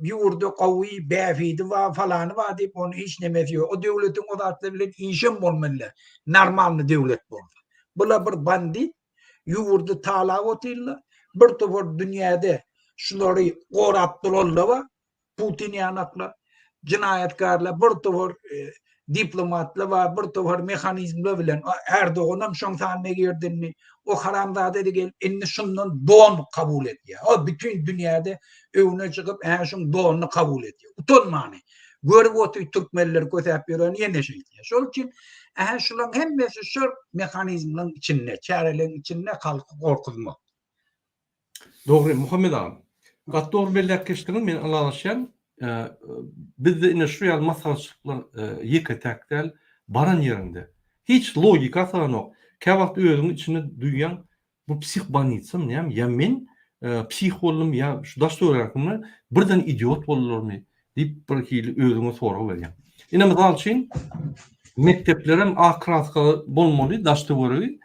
ýurda gowy bähbidi bar, falany bar diýip ony hiç nemesi ýok. O döwletiň o zatlar bilen işem bolmaly. Normalny döwlet bolsa. Bula bir bandit ýurdy talap otyrlar. Bir topar dünýäde şulary gorap duranlar bar. Putin ýanaklar, jenaýatkarlar, bir topar diplomatlar bar, bir topar mehanizmler bilen Erdoganam şoň sanyna girdi indi. O haramzada-da gelip indi şundan don kabul edýär. O bütin dünýäde öňüne çykyp, hä şuň donuny kabul edýär. Utanmany. Görüp otyr türkmenler kösäp ýören ýene şeýdýär. Şol üçin ähä şularyň hemmesi şol mehanizmleň içinde, çäreleriň içinde halky gorkuzmak. Dogry Muhammet agam. Gaty dogry belläp geçdiňiz, men ylalaşýan. Bizde ine şu ýaly masgaraçylyklar ýeke-täk däl, baran ýeriňde. Hiç logika syganok. Käwagt özüňi içinde duýýaň, Bu psih bolnitsamy näme ýa men psih boldum ýa şu daş töweregimde birden idiot boldularmy diýip bir hili özüňe sorag berýäň. Ine mysal üçin mekdeplerem ak kraskaly bolmaly daş töweregi.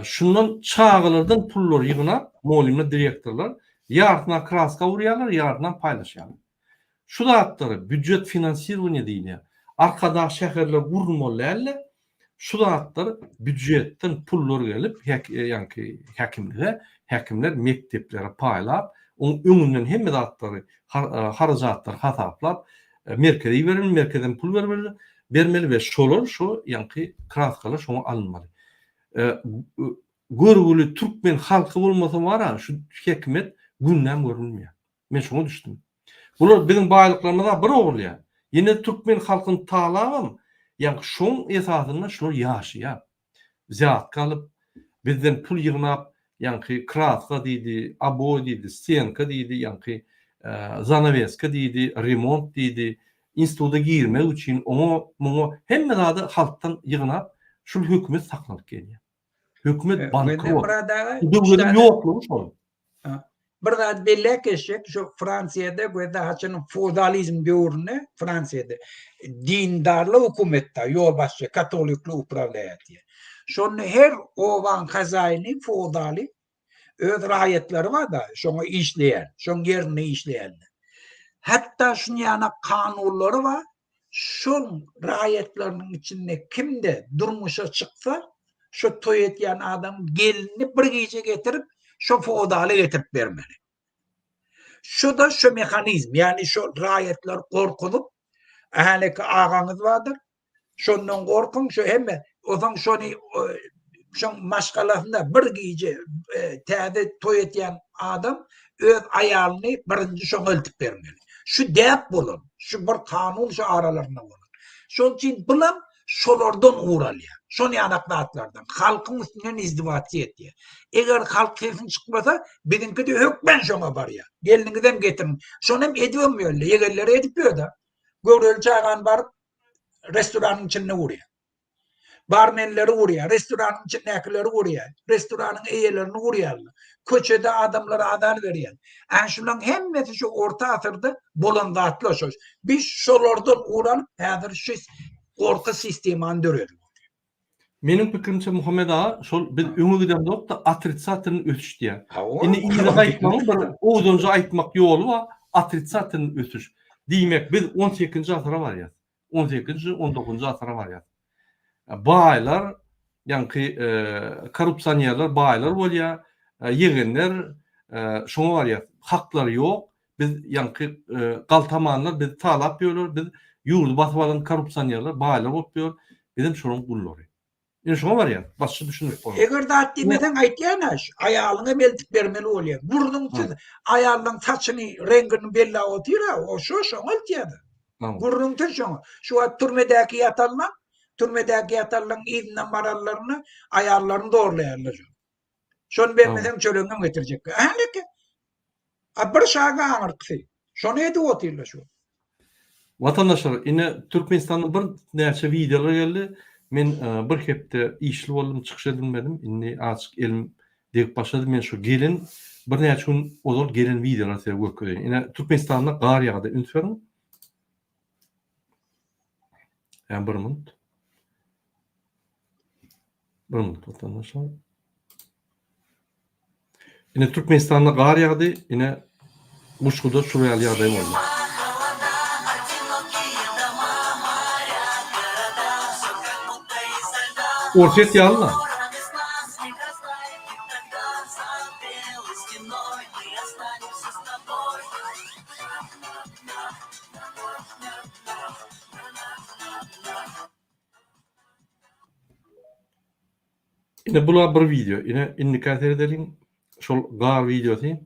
Şundan çagalardan pullary ýygnap mugallymlar direktorlar ýarsyna kraska urýarlar ýarsyna paýlaşýarlar. Şu zatlary býujet finansirowaniýe diýilýär. Arkadag şäherleri gurulmaly dälde Şu zatlar býujetden pullar gelip, ýaňky häkimlige, häkimler mekdeplere paýlap, oň öňünden hemme zatlary, harajatlary hasaplap, merkeze ibermeli, merkezden pul bermeli, bermeli we şolar şo ýaňky kraskalar şoňa alynmaly. Görgüli türkmen halky bolmasa bar-a, şu häkimet gündäm görülmeýär. Men şoňa düşdüm. Bular biziň baýlyklarymyza bir ogurlaýar. Ýene türkmen halkyny talabam, ýaňky şoň esasynda şular ýaşaýar. Wzýatka alyp, bizden pul ýygnap, ýaňky kraska diýdi, oboý diýdi, stenka diýdi, ýaňky zanaweska diýdi, remont diýdi, instituta girmek üçin oňa, muňa hemme zady halkdan ýygnap, şul hökümet saklanyp gelýär. Hökümet bankrot. Döwletiň ýoklugy şol. Bir zat belläp geçjek, şu Fransiýada we haçan feodalizm döwründe Fransiýada dindarly hökümetde ýolbaşçy katolikli uprawlaýar diýýär. Şonda her obaň hazaýyny feodaly öz raýatlary bar-da, şoňa işleýän, şoň ýerinde işleýänler. Hatda şuny ýaly kanunlary bar, şol raýatlarynyň içinde kimde durmuşa çyksa, şo toý etýän adam gelinini bir gije getirip, şo feodala getirip bermeli. Şo-da şo mehanizm, ýagny şo raýatlary gorkuzyp, häleki agaňyz bardyr, Şondan gorkuň şu hemme onsoň şony şoň maşgalasynda bir gije täze toý etýän adam öz aýalyny birinji şoňa eltip bermeli. Şu däp bolan, şu bir kanun şu aralarynda bolan. Şoň üçin bulam şolardan ugur alýar. Şon ýanak zatlardan. Halkyň üstünden izdiwasiýa etýär. Eger halk sesini çykmasa, biziňki-de hökmän şoňa barýar. Gelniňizem getiriň. Şonam edibem ýörler. Ýegenleri edip ýör-de. Göwreli çagany baryp restoranyň içinde urýar. Barmenleri urýar, restoranyň içindäkileri urýar, restoranyň eýelerini urýarlar. Köçede adamlara azar berýär. Ä şularyň hemmesi şu orta asyrda bolan zatlar şo. Biz şolardan ugur alyp häzir şu gorky sistemany döredip otyr. Meniň pikirimçe Muhammet aga şol biz öňe gidemzok-da otrisatel ösüş diýýär. Indi yza gaýtmagyň bir owzanja aýtmak ýoly bar, otrisatel ösüş. Diýmek biz on sekizinji asyra barýas. On sekizinji, on dokuzynjy asyra barýas. Baýlar. Ýaňky korrupsionerler baýlar bolýar, ýegenler şoňa barýar. Haklary ýok. Biz ýaňky galtamanlar bizi talap ýörler, biz ýurdy basyp alan korrupsionerler baýlar bolup ýör. Bizem şolaryň gullary. Ine şoňa barýar. Başga düşündirip bolar. Eger zat diýmeseň aýtýan-a, aýalyňa eltip bermeli bolýar. Gürrüňsiz aýallaň saçyny, reňkini belläp otyr-a, o şo şoňa eltýär-de. Gürrüňsiz şoňa. Şu wagt türmedäki ýatanlaň, türmedäki ýatanlaň yzyndan baranlaryny aýallaryny zorlaýarlar. Şony bermeseň çöregiňem getirjek. Häleki. A bir şaga aňyrkysy. Şony edip otyrlar şu. Watandaşlar ine Türkmenistandan bir näçe wideolar geldi. Men bir hepde işli boldum çykyş edilmedim. Indi azjyk elim degip başlady. Men şu gelen birnäçe gün ozal gelen wideolary size görkezeýin. Ine Türkmenistanda gar ýagdy üns beriň. Ýa bir minut. Bir minut watandaşlar. Ine Türkmenistanda gar ýagdy, ine Guşguda şul ýaly ýagdaý boldy. Orsýet ýaly-la. Ine bula bir wideo. Ine indikä seredeliň. Şol gar wideosy.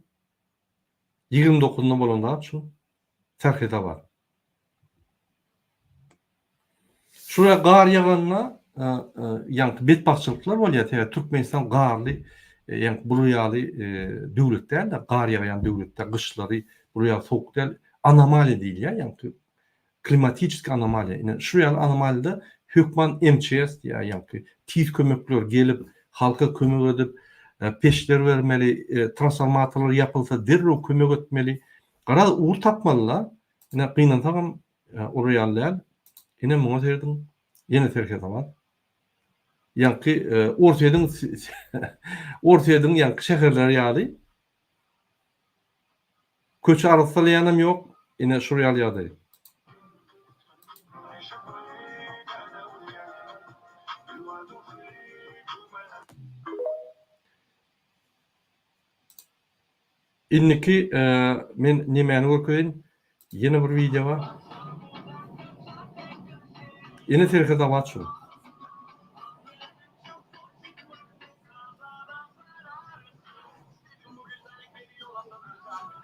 29-ynda bolan zat şu. Serhetabat. Şuraya gar ýaganda ýaňky betbagtçylyklar bolýar. Sebäbi Türkmenistan garly, ýaňky bular ýaly döwlet däl-de, gar ýagýan döwlet däl, gyşlary bular ýaly sowuk däl. Anomaliýa diýilýär, ýaňky Klimatiçeskiý anomaliýa. Ine, şu ýaly anomaliýada hökman MÇS diýýär, ýaňky tiz kömekler gelip, halka kömek edip, peçler bermeli, transformatorlar ýapylsa derrew kömek etmeli. Garaz, ugur tapmaly-la. Ine, gynansagam, olar ýaly däl. Ine, muňa serediň. Ýene Serhetabat. Ýaňky Orsýetiň Orsýetiň ýaňky şäherleri ýaly Köçe arassalaýanam ýok, ine şul ýaly ýagdaý. Indiki men nemäni görkezeýin? Ýene bir wideo bar. Ýene Serhetabat şu.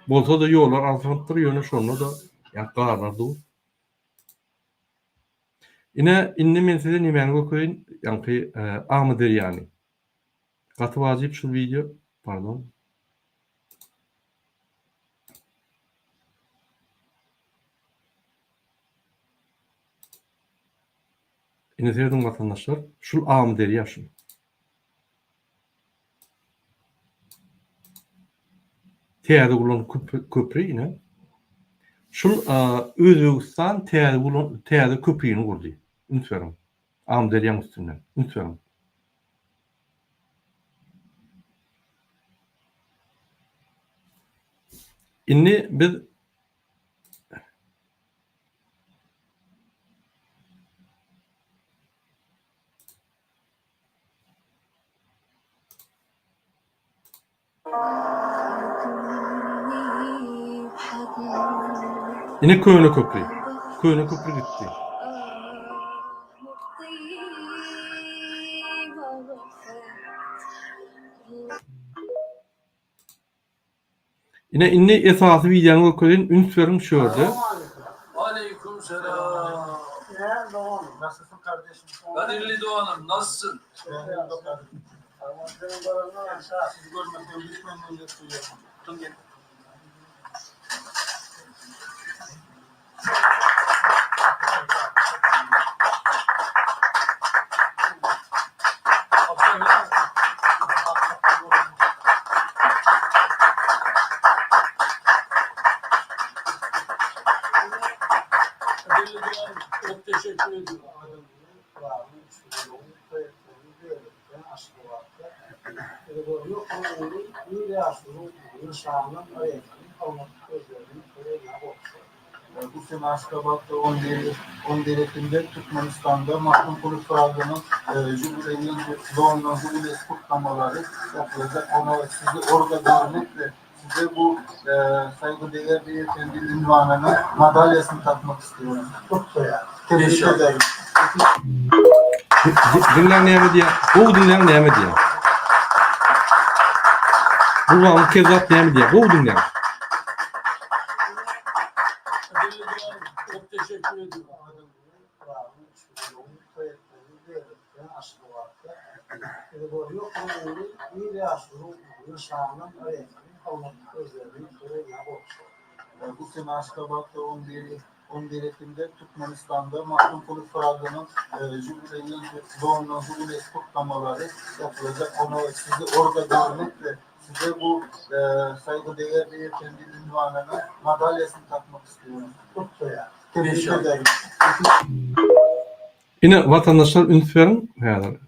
Bolsa-da ýollar artylanypdyr, ýöne şonda-da ýa garlar dur. Ine, indi men size nemäni görkezeýin, ýaňky Amyderýany. Gaty wajyp şul wideo, pardon. Ine serediň watandaşlar, şul Amyderýa şul. Täze gurlan köpri ine. Şul Özbegistan täze gurlan täze köprini gurdy. Üns beriň. Amyderýaň üstünden. Üns beriň. Indi biz Ine köne köpri. Köne köpri gitdi. Ine indi esasy wideony görkezeýin üns beriň şu ýerde. Aleyküm selam. Nasılsın kardeşim? Kadirli Doğan'ım nasılsın? Sizi görmekten büyük memnuniyet duyuyorum. Çok teşekkür ediyorum. Bu sene Aşgabatda 11 11 Ekimde Türkmenistanda Magtymguly Pyragynyň jubileýi doglan jubileýsi kutlamalary yapylacak. Ona sizi orada görmek we size bu saýgydeýer beýefendi ünwanyny madalýasyny takmak istiyorum. Tebrik ederim. Diňläň näme diýýär? Gowy diňläň näme diýýär? Gurbanguly Kezzap näme diýýär? Gowy diňläň. Değerli Doğan'ım çok teşekkür ediyorum. Bu sene Aşgabatda 11 11 Ekimde Türkmenistanda Magtymguly Pyragynyň jubileýi doglan jubileýsi kutlamalary yapylacak. Ona sizi orada görmek we size bu saýgydeýer beýefendi ünwanyny madalýasyny takmak istiyorum. Tebrik ederim. Ine watandaşlar üns beriň häzir.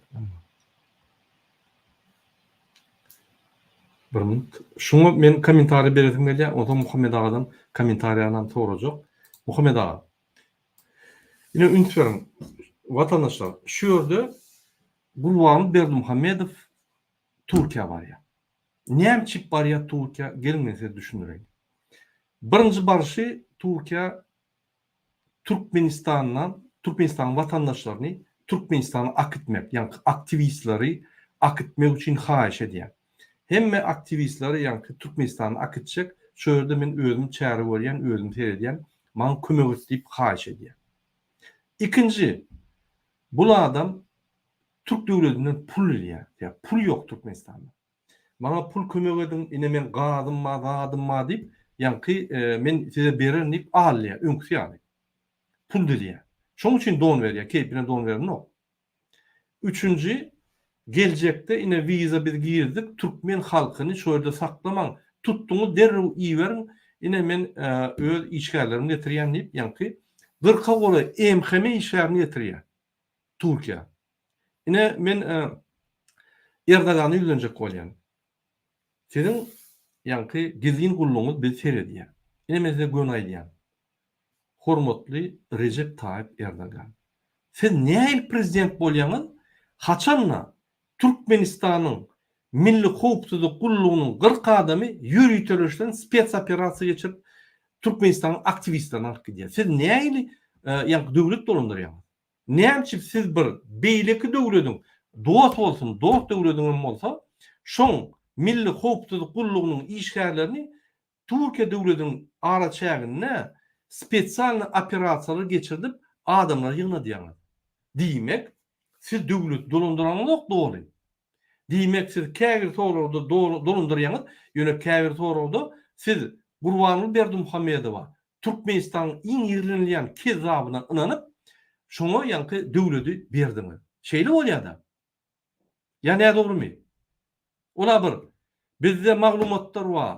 Bir minut. Şuňa men kommentariý beresim gelýär. Onsoň Muhammet agadan kommentariýanam sorajak. Muhammet aga. Ine üns beriň. Watandaşlar, şu ýerde Gurbanguly Berdimuhamedow Türkiýä barýar. Näme üçin barýar Türkiýä? Geliň men size düşündireýin. Birinji barşy Türkiýä Türkmenistandan Türkmenistanyň watandaşlaryny Türkmenistana akitmek, ýaňky aktiwistleri akitmek üçin haýyş edýär. Hemme aktiwistleri ýaňky Türkmenistana akitjek, şo ýerde men özüm çäre görýän, özüm seredýän, maňa kömek et diýip haýyş edýär. Ikinji, bul adam türk döwletinden pul ilýär. Ýa pul ýok Türkmenistanda. Maňa pul kömek ediň, ine meň gazym bar, zadym bar diýip, ýaňky men size bererin diýip alýar, öňküsi ýaly. Pul dileýär. Şoň üçin don berýär, keýpine don berenok. Üçünji, geljekde ine wiza biz girdik, türkmen halkyny şo ýerde saklamaň, tutduňyz derrew iberiň, ine men öz işgärlerimi getirýän diýip, ýaňky gyrka golaý MHM işgärini getirýär Türkiýä. Ine men Erdogana ýüzlenjek bolýan. Siziň ýaňky gizlin gullugyňyz bizi seredýär. Ine men size göni aýdýan. Hormatly Rejep Taýyp Erdogan. Siz nähili prezident bolýaňyz, haçanda Türkmenistanyň Milli howpsuzlyk gullugynyň 40 adamy ýöriteleşdirilen spetsoperasiýa geçirip Türkmenistanyň aktiwistlerini alyp gidýär. Siz nähili ýaňky döwlet dolandyrýaňyz? Näme üçin siz bir beýleki döwlediň, dost bolsun, dost döwlediňem bolsa, şoň Milli howpsuzlyk gullugynyň işgärlerini Türkiýe döwlediniň araçäginde spesialnyý operasiýalar geçirdip adamlary ýygnadýaňyz? Diýmek, siz döwleti dolandyraňyzok doly. Diýmek, siz käbir soragda dolandyrýaňyz, ýöne käbir soragda siz Gurbanguly Berdimuhamedowa Türkmenistanyň iň ýigrenilýän kezzabyna ynanyp, şoňa ýaňky döwledi berdiňiz. Şeýle bolýada. Ýa nädogrymy? Ola bir, bizde maglumatlar bar,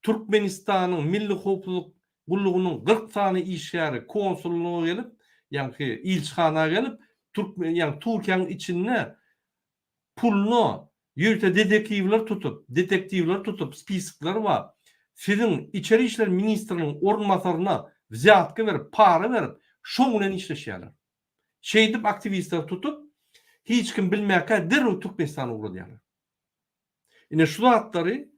Türkmenistanyň Milli howpsuzlyk gullugynyň 40 sany işgäri konsullyga gelip, ýaňky ilçihana gelip, türkmen, ýaňky Türkiýäniň içinde puluna ýörite detektiwler tutup, detektiwler tutup, spiskleri bar. Siziň Içeri işler ministriniň orunbasaryna wzýatka berip, para berip, şoň bilen işleşýärler. Şeýdip aktiwistleri tutup, hiç kim bilmäkä derrew Türkmenistana ugradýarlar. Ine şu zatlary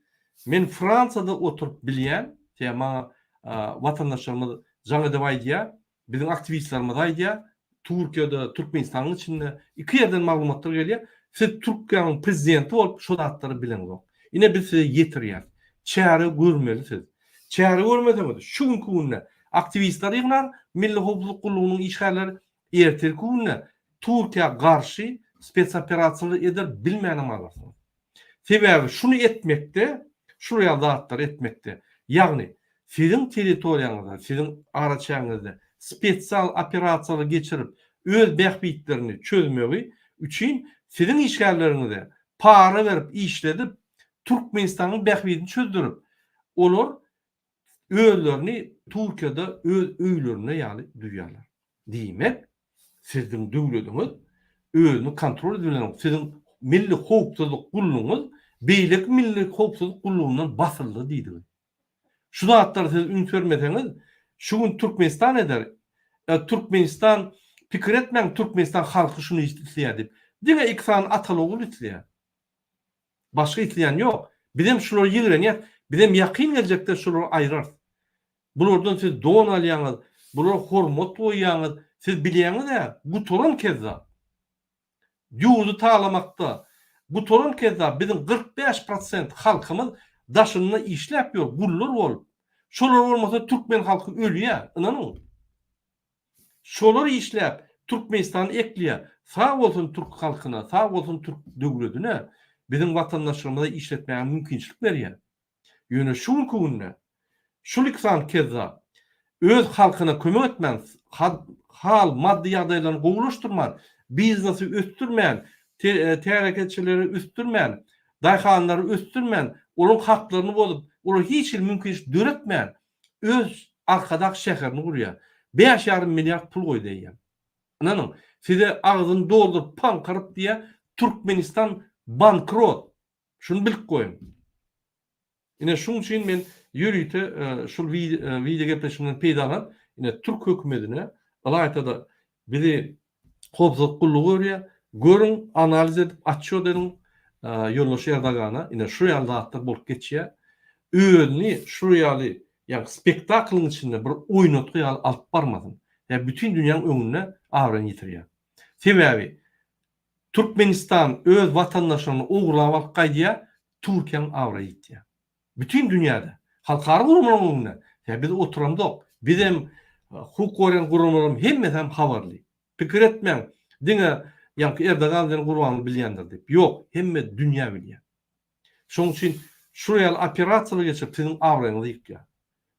men Fransiýada oturyp bilýän, sebäbi maňa watandaşlarymyz jaň edip aýdýar, biziň aktiwistlerimiz aýdýar, Türkiýede, Türkmenistanyň içinde iki ýerden maglumatlar gelýär. Siz Türkiýäniň prezidenti bolup şu zatlary bileňzok. Ine biz size ýetirýäris. Çäre görmeli siz. Çäre görmeseňiz şu günki günde aktiwistler ýygnar, Milli howpsuzlyk gullugynyň işgärleri ertirki günde Türkiýä garşy spetsoperasiýalar eder bilmänem galarsyňyz. Sebäbi şuny etmekde, şul ýaly zatlary etmekde, ýagny siziň territoriýaňyzda, siziň araçägiňizde spesial operasiýalar geçirip, öz bähbitlerini çözmegi üçin siziň işgärleriňize para berip işledip, Türkmenistanyň bähbidini çözdürip, olar özlerini Türkiýede öz öýlerinde ýaly duýýarlar. Diýmek, siziň döwletiňiz özüni kontrol edip bilenok, siziň Milli howpsuzlyk gullugyňyz beýleki Milli howpsuzlyk gullugyndan basyldy diýdigi. Şu zatlara siz üns bermeseňiz, Şu gün Türkmenistan eder. Türkmenistan pikir etmäň Türkmenistan halky şuny isleýär diýip. Diňe iki sany ataly ogul isleýär. Başga isleýän ýok. Bizem şulary ýigrenýäs. Bizem ýakyn geljekde şulary aýrarys. Bulardan siz don alýaňyz, bulara hormat goýýaňyz. Siz bilýäňiz-ä, gutaran kezzap. Ýurdy talamakda gutaran kezzap biziň 45 prosent halkymyz daşynda işläp ýör, gullar bolup. Şolar bolmasa türkmen halky ölýär, ynanyň. Şolar işläp Türkmenistany ekleýär. Sag bolsun türk halkyna, sag bolsun türk döwledine biziň watandaşlarymyza işletmäge mümkinçilik berýär. Ýöne şu günki günde şul iki sany kezzap öz halkyna kömek etmän, hal, maddy ýagdaýlaryny gowulaşdyrman, biznesi ösdürmän, tärekeçileri ösdürmän, daýhanlary ösdürmän, olaryň haklaryny bozup, olara hiç hili mümkinçilik döretmän, öz Arkadag şäherini gurýar. Bäş ýarym milliard pul goýdy eýýäm. Ynanyň, size agzyny dolduryp paňkyryp diýýär, Türkmenistan bankrot. Şuny bilip goýuň. Ine şuň üçin men ýörite şul wideo gepleşigimden peýdalanyp, ine türk hökümetine, ylaýta-da bizi howpsuzlyk gullugy görýär, görüň, analiz edip, otçýot ediň ýoldaş Erdogana, ine şu ýaly zatlar bolup geçýär. Özüni şu ýaly ýaňky spektaklyň içinde bir oýnatgy ýaly alyp barmasyn. Ýa bütin dünýäň öňünde abraýyny ýitirýär. Sebäbi Türkmenistan öz watandaşlaryny ogurlap alyp gaýdýar, Türkiýäň abraýy ýitýär. Bütin dünýäde, halkara guramalaryň öňünde. Ýa biz oturamzok, bizem hukuk goraýan guramalaryň hemmesem habarly. Pikir etmäň, diňe ýaňky Erdogan bilen Gurbanguly bilýändir diýip. Ýok, hemme dünýä bilýär. Şonuň üçin şular ýaly operasiýalar geçirip siziň abraýyňyzy ýykýar.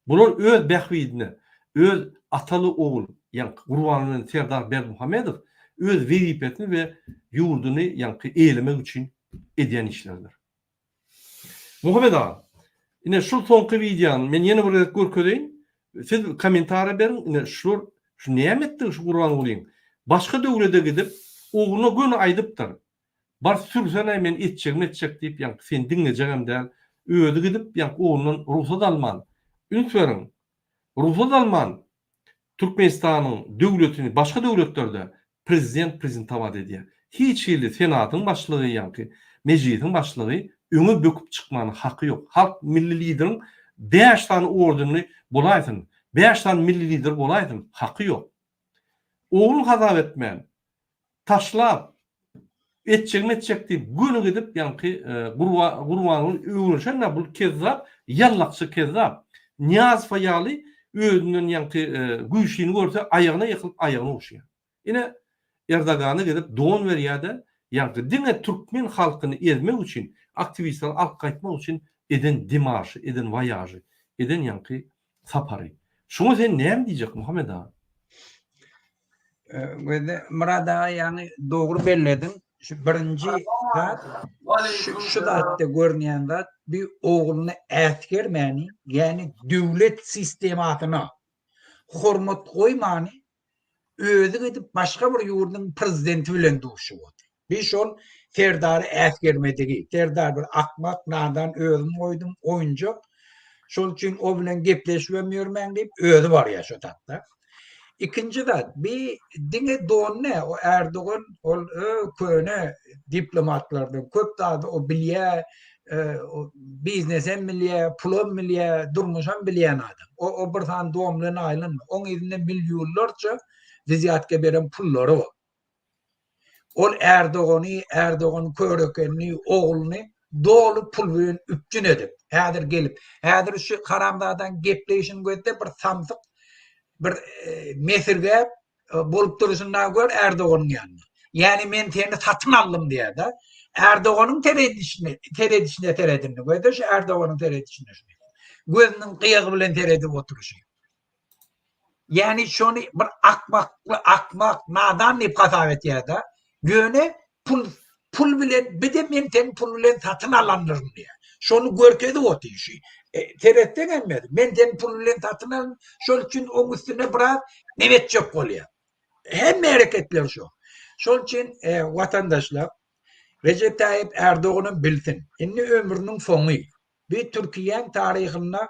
Bular öz bähbidine, öz ataly-ogul, ýaňky Gurbanguly bilen Serdar Berdimuhamedow öz wezipesini we ýurduny ýaňky eýelemek üçin edýän işleridir. Muhammet aga, ine şul soňky wideony men ýene bir gezek görkezeýin. Siz kommentariýa beriň, ine şular şu näme etdigi şu Gurbangulyň? Başga döwlede gidip, ogluna göni aýdypdyr. Bar sürsenäý men etjegimi etjek diýip ýaňky seni diňlejegem däl özi gidip ýaňky oglundan rugsat alman üns beriň rugsat alman Türkmenistanyň döwletini başga döwletlerde prezident prezentowat edýär hiç hili senatyň başlygy ýaňky mejlisiň başlygy öňe böküp çykmana haky ýok halk milli lideriň bäş sany ordenli bolaýsyn bäş sany milli lider bolaýsyn haky ýok ogluny hasap etmän taşlap, etjegimi etjek diýip göni gidip ýaňky Gurbanguly öwrenşen-dä bul kezzap, ýallakçy kezzap. Nyýazowa ýaly özünden ýaňky güýçlini görse aýagyna ýykylyp aýagyny ogşaýar. Ine Erdogana gidip don berýär-de, ýaňky diňe türkmen halkyny ezmek üçin, aktiwistleri alyp gaýtmak üçin eden demarşy, eden waýažy, eden ýaňky sapary. Şuňa sen näme diýjek Muhammet aga? Gözde Myrat aga ýaňy dogry bellediň. Şu birinji zat şu, şu zatda görünýän zat bir ogluny äsgermäni, ýagny döwlet sistemasyna hormat goýmany özi gidip başga bir ýurduň prezidenti bilen duşup otyr. Bir şol Serdary äsgermedigi. Serdar bir akmak, nadan özüm goýdum, oýunjak. Şol üçin o bilen gepleşibem ýörmäň diýip özi barýar şo tapda. Ikinji zat, bi diňe don ne, o Erdogan ol köne diplomatlardan köp zady o bilýär, biznesem bilýär, pulam bilýär, durmuşam bilýän adam. O, o bir sany don bilen aýlanma. Oň yzynda millionlarça wizýatka beren pullary bar. Ol Erdogany, Erdoganyň körekenini, ogluny doly pul bilen üpjün edip, häzir gelip, häzir şu haramzadaň gepleýşini gözde bir samsyk, bir e, mesirgäp e, bolup duruşynda gör Erdoganyň ýanynda. Ýani men seni satyn aldym diýär-de. Erdoganyň seredişine, seredişine seredindi. Gözde şu Erdoganyň seredişine şunu. Gözüniň gyýagy bilen seredip oturyşy. Ýani şony bir akmakly, akmak, nadan diýip hasap etýär-de. Ýöne pul pul bilen bir-de men seni pul bilen satyn alandyryn diýýär. Şony görkezip otyr şu. E, seretseň hem men seni pul bilen satyn aldym, şol üçin oň üstüne biraz neme etjek bolýar. Hemme hereketler şo. Şol üçin e, watandaşlar Recep Tayyip Erdoganam bilsin. Indi ömrüniň soňy. Bi Türkiýäň taryhynda.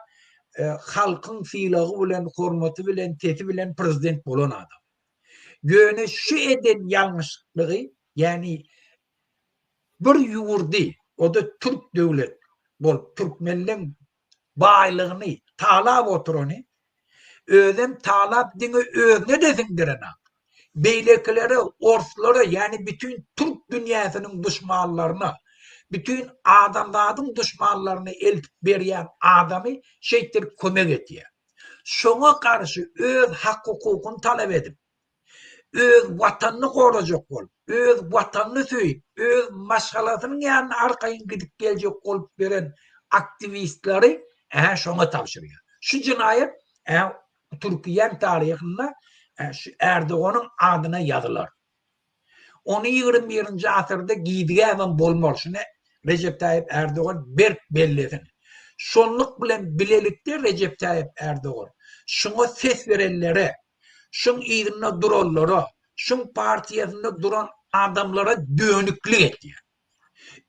halkyň sylagy bilen, hormaty bilen, sesi bilen prezident bolan adam. Ýöne şu eden ýalňyşlygy, ýagny bir ýurdy, o-da türk döwlet bolup, türkmenleň baýlygyny talap oturany, özem talap diňe özüne-de siňdirenak. Beýlekilere, orslara, ýagny bütin türk dünýäsiniň duşmanlaryna, bütin adamzadyň duşmanlaryna eltip berýän adamy şeýtdirip kömek etýär. Şoňa garşy öz hak-hukukyny talap edip, öz Watanyny gorajak bolup, öz Watanyny söýüp, öz maşgalasynyň ýanyna arkaýyn gidip geljek bolup beren aktiwistleri ä şoňa tabşyrýar. Şu jenaýat ä Türkiýäň taryhynda şu Ärdoganyň adyna ýazylar. Ony 21-nji asyrda gizgäbem bolmaz. Şuny Rejep Taýyp Ärdogan berk bellesin. Şonluk bilen bilelikde Rejep Taýyp Ärdogan şuňa ses berenlere, şuň yzynda duranlara, şuň partiýasynda duran adamlara dönüklik etýär.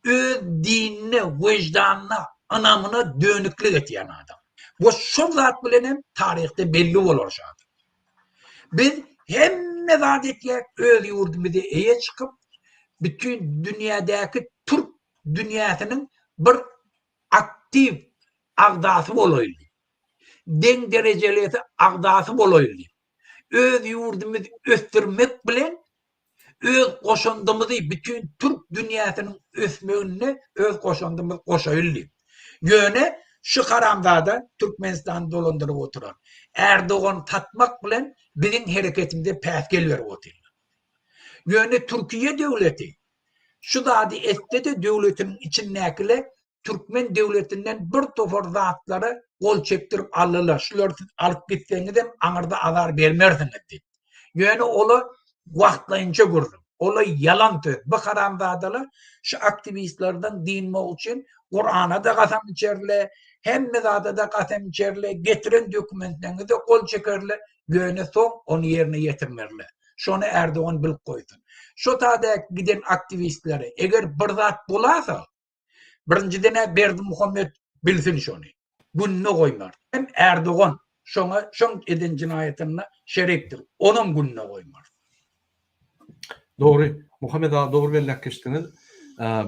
Öz dinine, wyždanyna, ynamyna dönüklik etýän adam. We şol zat bilen hem taryhda belli bolar şu adam. Biz hemme zat etýäk öz ýurdumyza eýe çykyp, bütin dünýädäki türk dünýäsiniň bir aktiw agzasy bolaýly. Deň derejelisi agzasy bolaýly. Öz ýurdumyzy ösdürmek bilen öz goşandymyzy bütin türk dünýäsiniň ösmeginde öz goşandymyzy goşaýyl diýip. Ýöne şu haramzada Türkmenistany dolandyryp oturan Erdogany satmak bilen biziň hereketimize päsgel berip otyrlar. Ýöne Türkiýe döwleti şu zady etse-de döwletiniň içindäkiler türkmen döwletinden bir topar zatlara gol çekdirip aldylar. Şulary siz alyp gitseňizem aňyrda azar bermersiňiz diýip. Ýöne ola wagtlaýynça gürrüň. Ola ýalan söz. Bu haramzadalar şu aktiwistlerden dynmak üçin Kurana-da gasam içerler, hemme zada-da gasam içerler, getiren dokumentleriňize gol çekerler, ýöne soň ony ýerine ýetirmerler. Şony Erdogan bilip goýsun. Şo taýda giden aktiwistlere eger bir zat bolasa, Birinjiden-ä Berdimuhamet bilsin şony. Gününe goýmar. Hem Erdogan şoňa şoň eden jenaýatynda şerikdir. Onam gününe goýmar. Dogry, Muhammet aga dogry belläp geçdiňiz.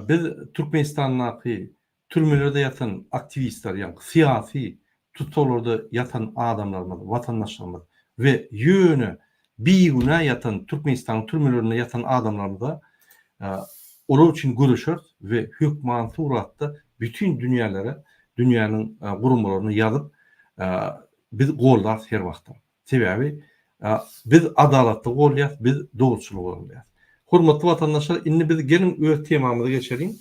Biz Türkmenistandaky türmelerde ýatan aktiwistler, ýagny syýasy tussaglarda ýatan adamlarymyz, watandaşlarymyz we ýöne bigünä ýatan Türkmenistanyň türmelerinde ýatan adamlarymyza olar üçin göreşeris we hökmany suratda bütin dünýälere, dünýäniň guramalaryna ýazyp biz goldarys her wagtam. Sebäbi biz adalatly golýas, biz dogruçyly golýas. Hormatly watandaşlar, indi biz geliň öz temamyza geçeliň.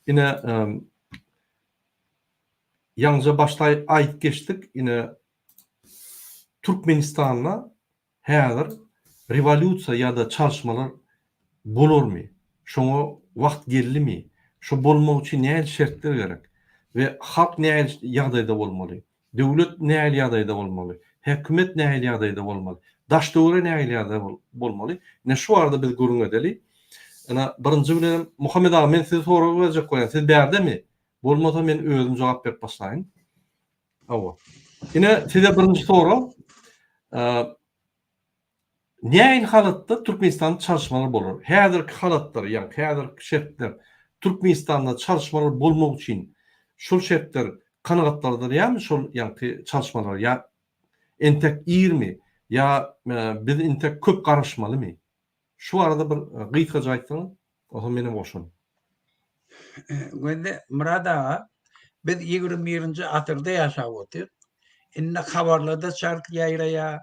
Ine Ýaňyja başda aýdyp geçdik, ine Türkmenistanda häzir rewolýusiýa ýa-da çalyşmalar bolarmy? Şoňa wagt geldimi? Şo bolmak üçin nähili şertler gerek? We halk nähili ýagdaýda bolmaly? Döwlet nähili ýagdaýda bolmaly? Hökümet nähili ýagdaýda bolmaly? Daş-töwerek nähili ýagdaýda bolmaly? Ine şu barada biz gürrüň edeli. Ine birinji bilenem Muhammet aga men size sorag berjek bolýan. Siz bärdemi? Bolmasa men özüm jogap berip başlaýyn. Hawa. Ine size birinji sorag. Nähili halatda Türkmenistanda çalyşmalar bolar? Häzirki halatlar, ýagny häzirki şertler Türkmenistanda çalyşmalar bolmak üçin şol şertler kanagatlandyrýarmy şol ýagny çalyşmalar ýa entek irmi ýa biz entek köp garaşmalymy? Şu barada bir gysgaça aýtsaňyz, onsoň menem goşaryn. Gözde Myrat aga, biz 21-nji asyrda ýaşap otyr. Indi habarlarda çalt ýaýraýar.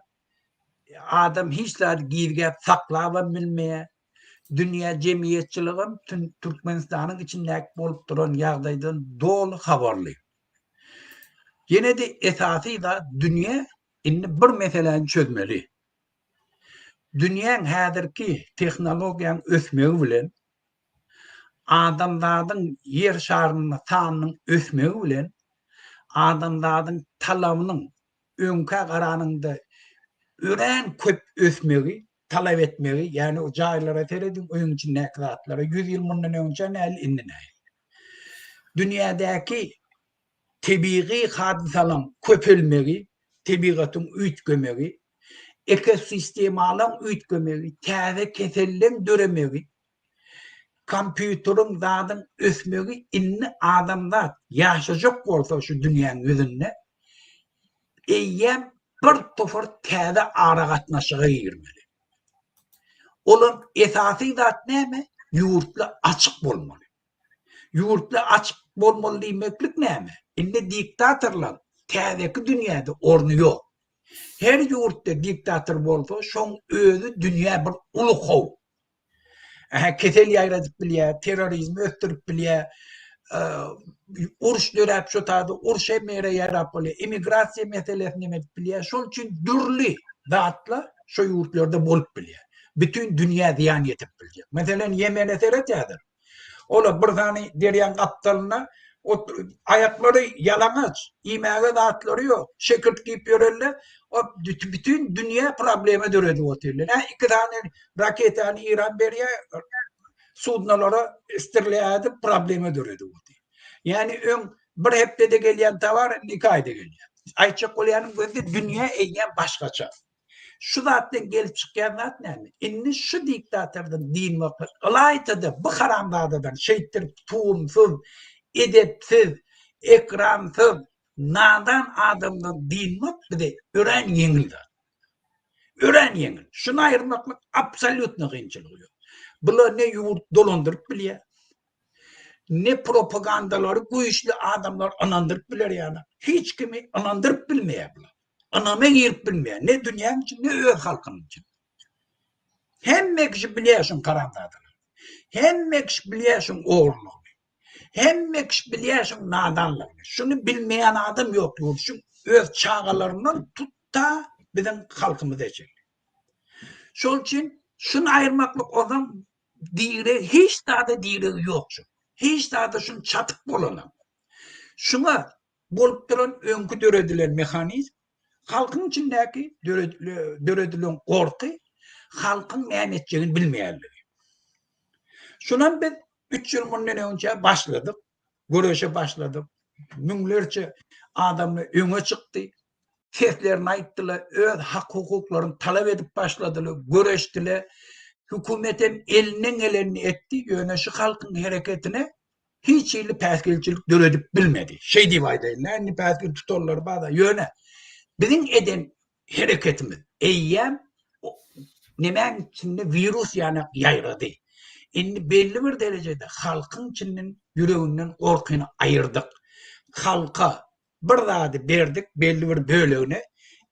Adam hiç zady gizgäp saklabam bilmeýär. Dünýä jemgyýetçiligem Türkmenistanyň içindäki bolup duran ýagdaýdan doly habarly. Ýene-de esasy zat dünýä indi bir meseläni çözmeli. Dünýäň häzirki tehnologiýaň ösmegi bilen, adamzadyň Ýer şarynda sanynyň ösmegi bilen, adamzadyň talabynyň öňkä garanyňda örän köp ösmegi, talap etmegi, ýagny jaýlara serediň, öýüň içindäki zatlara, 100 ýyl mundan öňçä nähili, indi nähili. Dünýädäki. Tebigy hadysalaň köpelmegi, tebigatyň üýtgemegi, ekosistemalaň üýtgemegi, täze keselleň döremegi, kompýuteriň zadyň ösmegi indi adamzat ýaşajak bolsa şu dünýäň ýüzünde eýýäm bir topar täze aragatnaşyga girmeli. Olam esasy zat näme? Ýurtla açyk bolmaly. Ýurtla açyk bolmaly diýmeklik näme? Indi diktatorlaň täzeki dünýäde orny ýok. Her ýurtda diktator bolsa, şoň özi dünýä bir uly howp. Ähä, kesel ýaýradyp bilýär, terrorizmi ösdürip bilýär, uruş döräp şo taýda uruş hemme ýere ýaýrap bolýar, immigrasiýa meselesini hem edip bilýär. Şol üçin dürli zatlar şo ýurtlarda bolup bilýär. Bütin dünýä zyýan ýetirip biljek. Meselem, Ýemene seret häzir. Olar bir sany derýaň gapdalynda aýaklary ýalaňaç, iýmäge zatlary ýok, şekirt giýip ýörenler, bütin dünýä problema döredip otyrlar. Hä, iki sany raketany Eýran berýär, sudnalara strelýa edip problema döredip otyr. Ýagny öň bir hepdede gelýän towar indi iki aýda gelýär. Aýtjak bolýanym gözde dünýä eýýäm başgaça. Şu zatdan gelip çykýan zat näme? Indi şu diktatordan dynmaklyk, ylaýta-da bu haramzadadan şeýtdirip tutumsyz, edepsiz, ekransyz, nadan adamdan dynmak bize örän ýeňil zat. Örän ýeňil. Şuny aýyrmaklyk absolýutno kynçylygy ýok. Bular ne ýurt dolandyryp bilýär, ne propagandalary güýçli adamlar ynandyryp biler ýaly. Hiç kimi ynandyryp bilmeýär bular. Ynama girip bilmeýär. Ne dünýäň içinde, ne öz halkynyň içinde. Hemme kişi bilýär şuň haramzadalygyny. Hemme kişi bilýär şuň ogurlygyny. Hemme kişi bilýär şuň nadanlygyny. Şuny bilmeýän adam ýok ýurt. Şu öz çagalaryndan tut da biziň halkymyza çenli. Şol üçin şuny aýyrmaklyk ondan direg hiç zada diregi ýok şu. Hiç zada şuny çatyp bolanok. Şuňa bolup duran öňki döredilen mehanizm, halkyň içindäki döredilen gorky, halkyň näme etjegini bilmeýänligi. Şunam biz üç ýyl mundan öňçe başladyk, göreşe başladyk. Müňlerçe adamlar öňe çykdy, seslerini aýtdylar, öz hak-hukuklaryny talap edip başladylar, göreşdiler. Hökümet hem elinden gelenini etdi, ýöne şu halkyň hereketine hiç hili päsgelçilik döredip bilmedi. Şeý diýip aýdaýyn, indi päsgel tutanlar bar-da, ýöne biziň eden hereketimiz eýýäm nemäň içinde wirus ýaly ýaýrady. Indi belli bir derejede halkyň içinden ýüreginden gorkyny aýyrdyk. Halka bir zady berdik belli bir bölegine.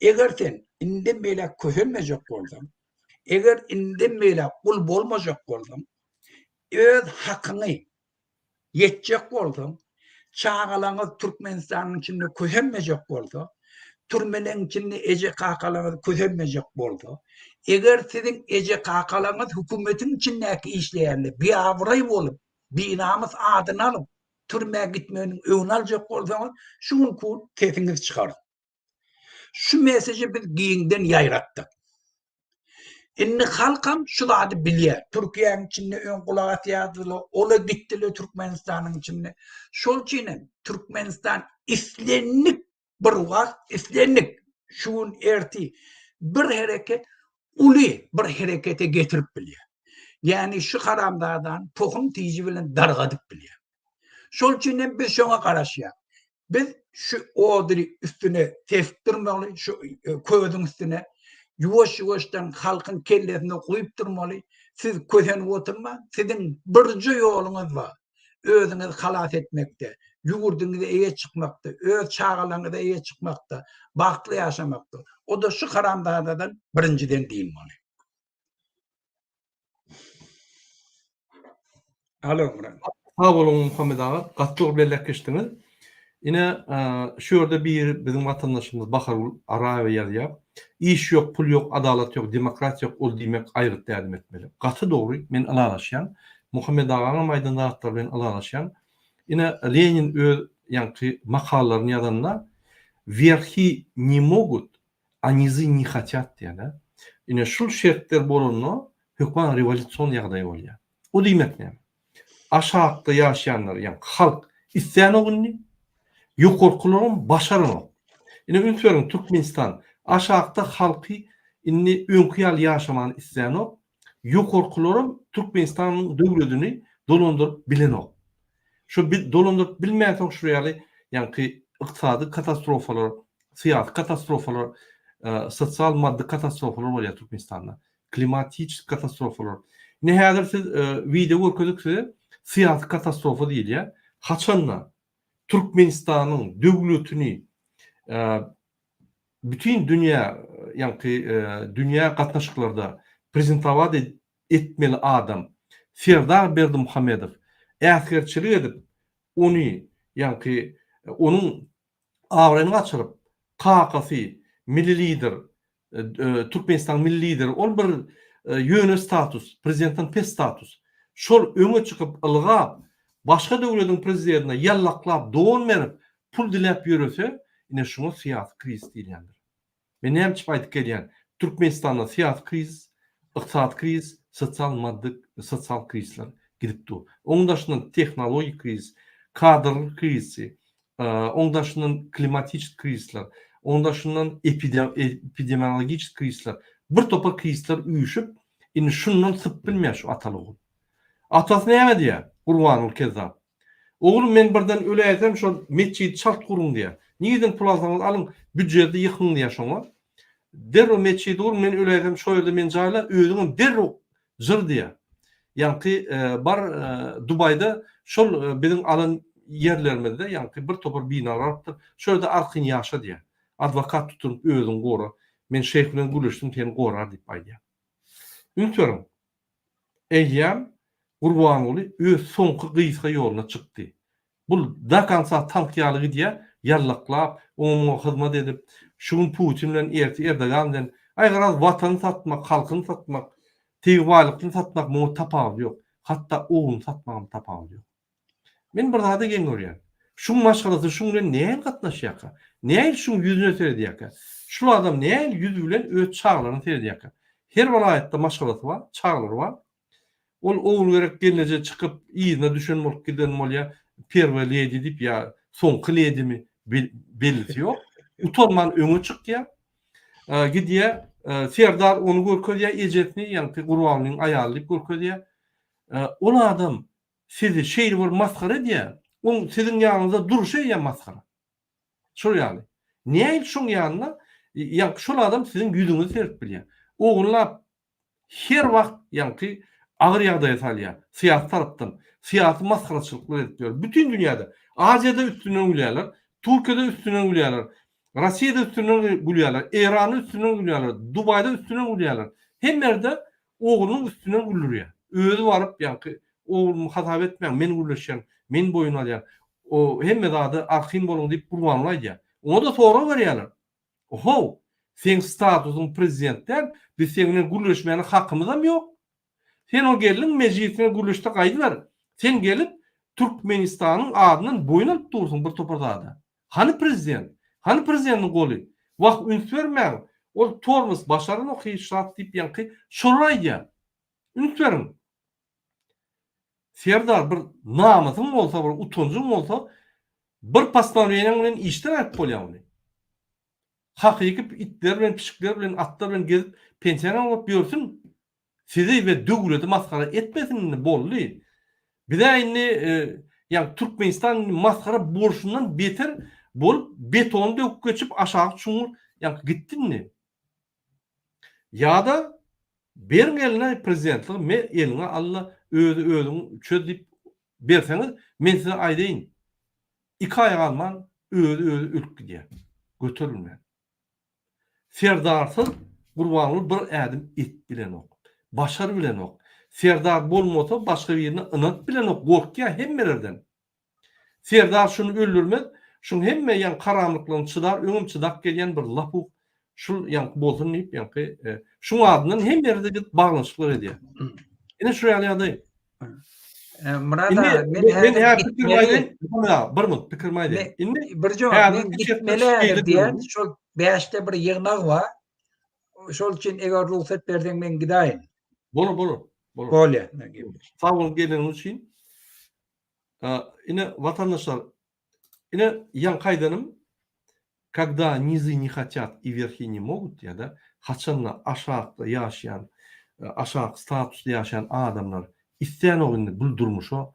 Eger sen indem beýläk kösenmejek bolsaň, eger indem beýläk gul bolmajak bolsaň, Öz hakyňy ýetjek bolsaň, çagalaňyz Türkmenistanyň içinde kösenmejek bolsa, türmeleň içinde eje-kakalaňyz kösenmejek bolsa, eger siziň eje-kakalaňyz hökümetiň içindäki işleýänler biabraý bolup, binamys adyny alyp, türmä gitmeginiň öňüni aljak bolsaňyz, şu günki gün sesiňizi çykaryň. Şu meseji biz giňden ýaýratdyk. Indi halkam şu zady bilýär. Türkiýäniň içinde öň gulak asýardylar, ola gitdiler Türkmenistanyň içinde. Şol üçin hem Türkmenistan islendik bir wagt, islendik şu gün ertir bir hereket uly bir herekete getirip bilýär. Ýagny şu haramzadany tohum tiji bilen dargadyp bilýär. Şol üçin hem biz şoňa garaşýarys. Biz şu oduny üstüne sepip durmaly, şu e, közüň üstüne ýuwaş-ýuwaşdan halkyň kellesine guýup durmaly. Siz kösenip oturmaň, siziň birje ýoluňyz bar. Özüňizi halas etmekde, ýurduňyza eýe çykmakda, öz çagalaryňyza eýe çykmakda, bagtly ýaşamakda. O-da şu haramzadadan birinjiden dynmaly. Alo Murat. Sag boluň Muhammet aga, gaty dogry belläp geçdiňiz. Ine, şu ýerde bir biziň watandaşymyz Bahargül Araýewa ýazýar. Iş ýok, pul ýok, adalat ýok, demokratiýa ýok, ol diýmek aýgytly ädim etmeli. Gaty dogry, men ylalaşýan. Muhammet agaňam aýdan zatlary bilen ylalaşýan. Ine, Lenin öz ýaňky makalalaryny ýazanda, Werhi ne mogut, A nizy ne hatýat diýýär-dä. Ine şul şertler bolanda hökman rewolýusion ýagdaý bolýar. O diýmek näme? Aşakda ýaşaýanlar, ýagny halk islänok indi. Ýokarkylaram başaranok. Ine üns beriň Türkmenistan aşakda halky indi öňki ýaly ýaşamany islänok. Ýokarkylaram Türkmenistanyň döwledini dolandyryp bilenok. Şo dolandyryp bilmänsoň şu ýaly ýaňky ykdysady katastrofalar, syýasy katastrofalar, sosial maddy katastrofalar bolýar Türkmenistanda. Klimatiçeski katastrofalar. Ine häzir siz wideo görkezdik size syýasy katastrofa diýilýär. Haçanda Türkmenistanyň döwletini bütin dünýä ýaňky dünýä gatnaşyklarda prezentowat etmeli adam Serdar Berdimuhamedow äsgerçilik edip ony ýaňky onuň abraýyny gaçyryp kakasy milli lider Türkmenistanyň milli lideri ol bir ýöne status, prezidentden pes status. Şol öňe çykyp ylgap, başga döwlediň prezidentine ýallaklap don berip, pul diläp ýörese, ine şuňa syýasy krizis diýilýändir. Men näme üçin aýdyp gelýän, Türkmenistanda syýasy krizis, ykdysady krizis, sosial maddy sosial krizisler gidip dur. Onuň daşyndan tehnologik krizis, kadrlar krizisi, Oň daşyndan klimatiçik krizisler, oň daşyndan epidemiologiçik krizisler, bir topar krizisler üýşüp, indi şundan sypyp bilmeýär şu ataly ogul. Atasy näme diýýär? Gurbanguly kezzap. Oglum men birden öläýsem şol metjidi çalt guruň diýýär. Nireden pul alsaňyz alyň, býujeti ýykyň diýýär şoňa. Derrew metjidi guruň, men öläýsem şo ýerde meni jaýla, özüňem derrew Jyr diýýär. Ýaňky bar Dubaýda şol biziň alan ýerlerimizde ýaňky bir topar binalar alypdyr. Şo ýerde arkaýyn ýaşa diýýär. Adwokat tutunyp özüňi gora. Men şeýh bilen gürleşdim seni gorar diýip aýdýar. Üns beriň. Eýýäm Gurbanguly öz soňky gysga ýoluna çykdy. Bul do konca tank ýaly gidýär, ýallaklap, oňa-muňa hyzmat edip, şu gün Putin bilen, ertir Erdogan bilen, aý garaz watany satmak, halkyny satmak, tebigy baýlyklaryny satmak muňa tapawudy ýok. Hatda ogluny satmagam tapawudy ýok. Men bir zada geň görýän. Şuň maşgalasy şuň bilen nähili gatnaşýarka? Nähili şuň ýüzüne seredýärkä? Şul adam nähili ýüz bilen öz çagalaryna seredýärkä? Her bir raýatda maşgalasy bar, çagalary bar. Ol Ogulgerek gelneje çykyp yzyna düşen bolup giden bolýa, perwoý ledi diýip ýa soňky ledimi bellisi ýok. Utanman öňe çykýa. Gidýä, Serdar ony görkezýä ejesini, ýaňky Gurbangulyň aýaly diýip görkezýä. Ol adam sizi şeýle bir masgara edýä, oň siziň ýanyňyzda durşy eýýäm masgara. Şol ýaly. Nähili şoň ýanynda ýaňky şol adam siziň ýüzüňize seredip bilýä. Ogurlap her wagt ýaňky agyr ýagdaýa salýar. Syýasy tarapdan, syýasy masgaraçylyklar edip ýör. Bütin dünýäde. Aziýada üstünden gülýärler, Türkiýede üstünden gülýärler, Rossiýada üstünden gülýärler, Eýranda üstünden gülýärler, Dubaýda üstünden gülýärler. Hemme ýerde oglunyň üstünden güldürýär. Özi baryp ýaňky oglumy hasap etmäň, men gürleşýän, men boýun alýan. O hemme zada arkaýyn boluň diýip Gurbanguly aýdýar. Oňa-da sorag berýärler. Ohow, seň statusyň prezident däl, biz seň bilen gürleşmäne hakymyzam ýok. Sen o geldiň mejlisine gürleşde gaýdyber. Sen gelip Türkmenistanyň adyndan boýun alyp dursuň bir topar zada. Hany prezident? Hany prezidentiň goly? Wah üns bermäň, ol tormos başaranok hiç zat diýip ýaňky şolar aýdýar. Üns beriň. Serdar bir namysyň bolsa bir utanjyň bolsa bir postanowleniýaň bilen işden aýryp bolýar ony. Hakyky itler bilen pişikler bilen atlar bilen gezip pensioner bolup ýörsün. Sizi we döwleti masgara etmesin indi boldy. Bizä indi ýa Türkmenistan indi masgara bolşundan beter bolup betony döküp geçip aşagy çuňňur ýa gitdi indi. Ýa-da beriň eline prezidentligi me eliňe al-da özi özüň çöz diýip berseňiz men size aýdaýyn iki aý galman özi özi ölüp gidýär. Göterilmän. Serdarsyz Gurbanguly bir ädim et bilenok. Başar bilenok. Serdar bolmasa başga birine ynanyp bilenok gorkýar hemmelerden. Serdar şuny öldürmez, şuň hemme ýaňky haramlyklaryny çydar, öňem çydap gelýän bir lapuh şul ýaňky bolsun diýip ýaňky şuň adyndan hemme ýerde gidip baglanyşyklar edýär. Ine şu ýaly ýagdaý. Myrat aga, men häzir pikirimi aýdaýyn. Bir minut pikirimi aýdaýyn. Indi bir jogap men gitmeli häzir diýen şol bäşde bir ýygnak bar. Şol üçin eger rugsat berseň men gidäýin. Bolar, bolar. Bolar. Bolýar. Sag boluň geleniňiz üçin. Ine watandaşlar. Ine, ýaňky aýdanym, Когда nizy ne hotýat i werhi ne mogut diýýär-de, haçanda aşakda ýaşaýan, aşak statusda ýaşaýan adamlar islänok indi bul durmuşa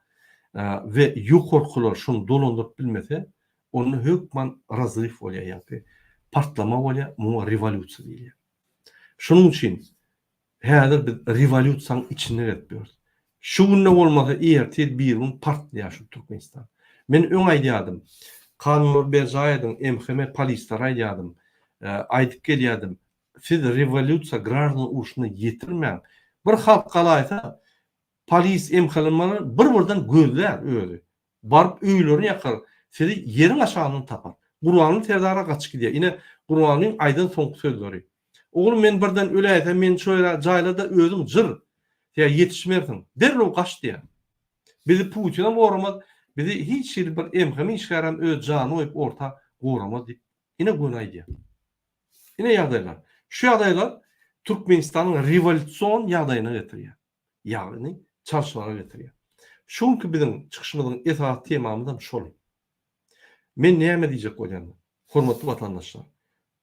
we ýokarkylar şuny dolandyryp bilmese, onda hökman razryw bolýar, ýaňky partlama bolýar, muňa rewolýusiýa diýilýär. Şonuň üçin Häzir biz rewolýusiýanyň içinde gezip ýörüs. Şu günde bolmasa ertir birigün partlaýar şu Türkmenistan. Men öň aýdýardym. Kanunlary berjaý ediň MHM polislere aýdýardym. Aýdyp gelýärdim. Siz rewolýusiýa graždan urşuna ýetirmäň. Bir halk galaýsa polis MHM-ler bir birden gözlär özi. Baryp öýlerini ýakar, sizi ýeriň aşagyndan tapar. Gurbanguly serdara gaçyp gidýär. Ine, Gurbangulyň aýdan soňky sözleri. Oglum, men birden öläýsem, meni şo ýere jaýla-da özüň jyr. Sen ýetişmersiň. Derrew gaç diýýär. Bizi Putinem goramaz, bizi hiç hili bir MHM işgärem öz janyny goýup orta goramaz diýip, ine göni aýdýar. Ine ýagdaýlar. Şu ýagdaýlar Türkmenistanyň rewolýusion ýagdaýyna getirýär. Ýagny çalyşmaga getirýär. Şu günki biziň çykyşymyzyň esasy temamyzam şol. Men näme diýjek bolýan, hormatly watandaşlar,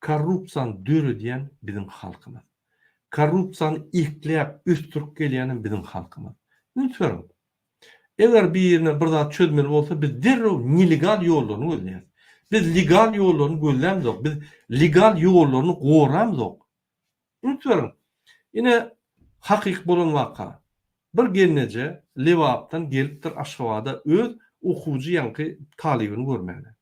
korrupsiýany döredýän biziň halkymyz. Korrupsiýany ekläp, ösdürip gelýänem biziň halkymyz. Üns beriň. Eger birine bir zat çözmeli bolsa biz derrew nelegal ýollaryny gözleýäris. Biz legal ýollaryny gözlämzok, biz legal ýollaryny goramzok. Üns beriň! Ine, hakyky bolan waka. Bir gelneje Lebapdan gelipdir Aşgabada öz okuwjy ýaňky talybyny görmäne.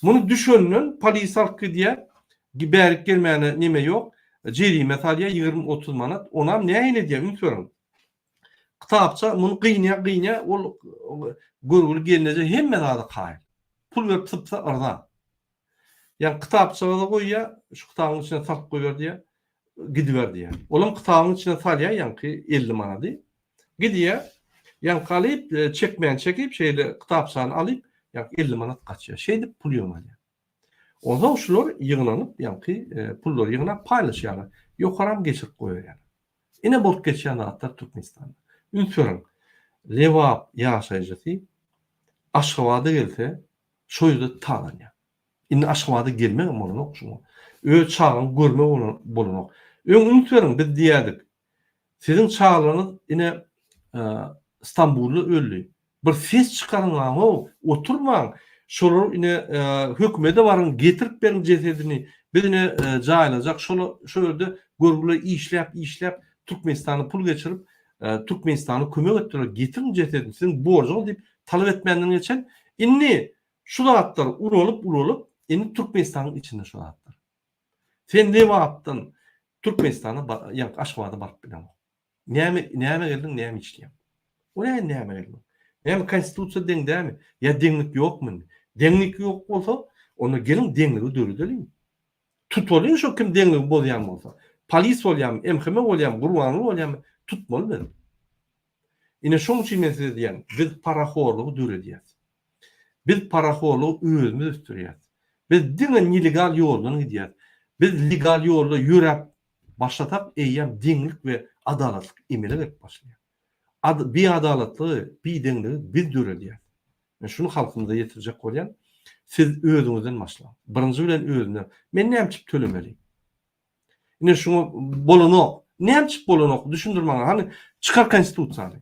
Muny düşenden polis alyp gidýär, bärik gelmäne neme ýok, jerime salýar 20-30 manat, onam nähili edýär üns beriň. Kitapça muny gynýar gynýar, ol görgüli gelneje hemme zada kaýyl. Pul berip sypsa yrza. Ýa kitapçaga-da goýýar, şu kitabyň içine salyp goýber diýýär, gidiber diýýär. Olam kitabyň içine salýar ýaňky 50 manady. Gidýär, ýaňky alyp, e, çekmäni çekip, şeýle kitapçany alyp, ýaňky 50 manat gaçýar. Şeýdip pul ýygnalýar. Onsoň şular ýygnanyp, ýaňky e, pullary ýygnap paýlaşýarlar. Ýokaram geçirip goýberýärler. Ine bolup geçýän zatlar Türkmenistanda. Üns beriň, Lebap ýaşaýjysy Aşgabada gelse, Şo ýerde talanýar. Indi Aşgabada gelmegem bolanok şuňa. Öz çagaňy görmek bolanok. Öň üns beriň biz diýerdik. Siziň çagalaryňyz ine Stambulda öldi. Bir ses çykaryň how, oturmaň. Şolar ine hökümede baryň getirip beriň jesedini. Biz ine jaýlajak şol şo ýerde görgüler işläp işläp Türkmenistana pul geçirip Türkmenistana kömek etdiler getiriň jesedini siziň borjuňyz diýip talap etmänden geçen indi şu zatlar ulalyp ulalyp indi Türkmenistanyň içinde şu zatlar. Sen Lebapdan Türkmenistana ýa Aşgabada baryp bileňok. Näme näme geldiň näme işleýäň? O näme näme geldiň? Näme konstitusiýa deň dämi? Ýa deňlik ýokmy indi? Deňlik ýok bolsa, onda geliň deňligi döredeliň. Tutalyň şo kim deňligi bozýan bolsa. Polis bolýamy, MHM bolýamy, Gurbanguly bolýamy, tutmaly biz. Ine şoň üçin men size diýýän, biz parahorlugy döredýäs. Biz parahorlugy özümiz ösdürýäs. Biz diňe nelegal ýoldan gidýäs. Biz legal ýolda ýöräp başlasak eýýäm deňlik we adalatlyk emele gelip başlaýar. Ad biadalatlygy, bideňligi biz döredýäs. Men şuny halkymyza ýetirjek bolýan. Siz özüňizden başlaň. Birinji bilen özünden. Men näme üçin tölemeli? Ine şuňa bolanok. Näme üçin bolanok? Düşündir maňa. Hany çykar konstitusiýany.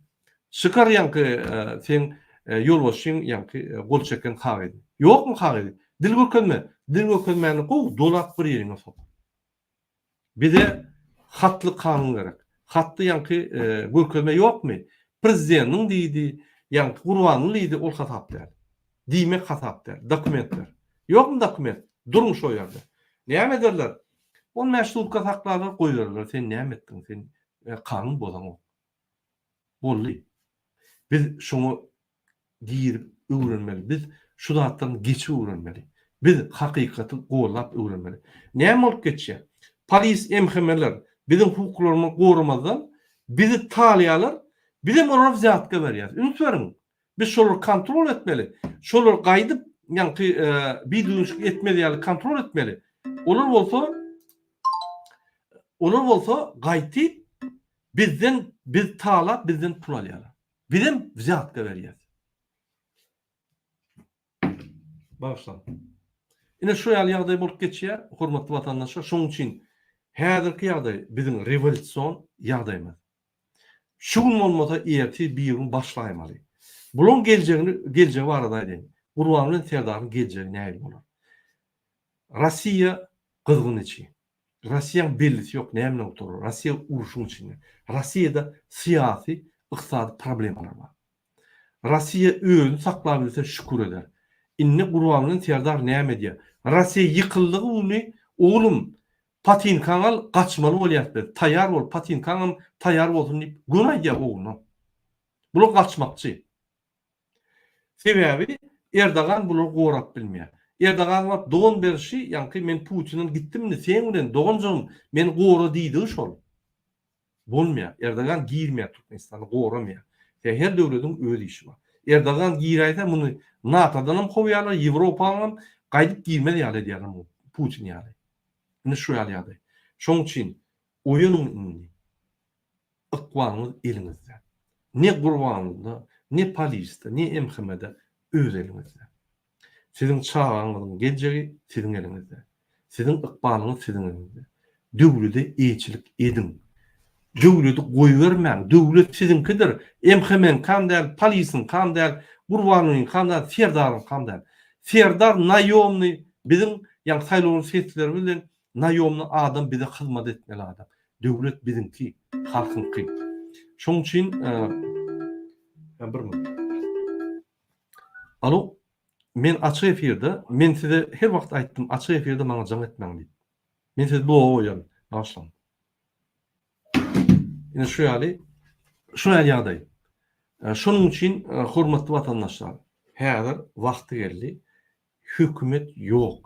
Çykar ýaňky e, seň e, ýolbaşçyň ýaňky e, gol çeken kagyzy. Ýokmy kagyzy? Dil görkezme. Dil görkezmäni gowy dolap bir ýeriňe sok. Bize hatly kanun gerek. Hatly ýaňky görkezme ýokmy? Prezidentiň diýdi, ýaňky Gurbanguly diýdi, ol hasap däl. Diýmek hasap däl. Dokumentler. Ýokmy dokument? Duruň şo ýerde. Näme ederler? 15 sutka saklarlar, goýbererler. Sen näme etdiň? Sen kanun bozaňok. Boldy. Biz şoňa girip öwrenmeli. Biz şu zatlaryň geçip öwrenmeli. Biz hakykaty gollap öwrenmeli. Näme bolup geçýär? Polis MHM-ler biziň hukuklarymyzy goramazdan bizi talaýarlar, bizem olara wzýatka berýäris. Üns beriň. Biz şolary kontrol etmeli. Şolar gaýdyp ýaňky bidüzgünçilik etmez ýaly kontrol etmeli. Olar bolsa olar bolsa gaýtyp bizden biz talap bizden pul alýarlar. Bizem wzýatka berýäs. Bagyşlaň. Ine şu ýaly ýagdaý bolup geçýär, hormatly watandaşlar. Şonuň üçin häzirki ýagdaý biziň rewolýusion ýagdaýymyz. Şu gün bolmasa ertir birigün başlaýmaly. Bulaň geljegini geljegi barada aýdaýyn. Gurban bilen Serdaryň geljegi nähili bolar? Rossiýa gyzgyn içi. Rossiýaň bellisi ýok näme bilen gutarar. Rossiýa urşuň içinde. Rossiýada syýasy, ykdysady problemalar bar. Rossiýa özüni saklabilse şükür eder. Indi Gurban bilen Serdar näme edýär? Rossiýa ýykyldygy güni oglum Patinkaňy al, gaçmaly bolýas biz. Taýýar bol, patinkaňam taýýar bolsun diýip, göni aýdýar ogluna. Bular gaçmakçy. Sebäbi Erdogan bulary gorap bilmeýär. Erdogan baryp dogan berişi, ýaňky men Putinden gitdim indi seň bilen doganjygym meni gora diýdigi şol. Bolmaýar. Erdogan girmeýär Türkmenistana, goramaýar. Sebäbi her döwlediň öz işi bar. Erdogan giräýse muny NATO-danam kowýarlar, Ýewropaňam gaýdyp girmez ýaly edýärler muny Putin ýaly. Ine şu ýaly ýagdaý. Şoň üçin oýanyň indi. Ykbalyňyz eliňizde. Ne Gurbanlyda, ne polisde, ne MHM-de öz eliňizde. Siziň çagaňyzyň geljegi siziň eliňizde. Siziň ykbalyňyz siziň eliňizde. Döwlede eýeçilik ediň. Döwledi goýbermäň. Döwlet siziňkidir. MHM-niňkam däl, polisiňkam däl, Gurbanlynyňkam däl, Serdaryňkam däl. Serdar naýomny biziň ýaňky saýlaw seslerimiz bilen naýomny adam bize hyzmat etmeli adam. Döwlet biziňki, halkyňky. Şoň üçin bir minut. Alo, men açyk efirde, men size her wagt aýtdym, açyk efirde maňa jaň etmäň diýip. Men sizi bloga goýaryn, bagyşlaň. Ine şu ýaly, şu ýaly ýagdaý. Şonuň üçin hormatly watandaşlar, häzir wagty geldi, hökümet ýok.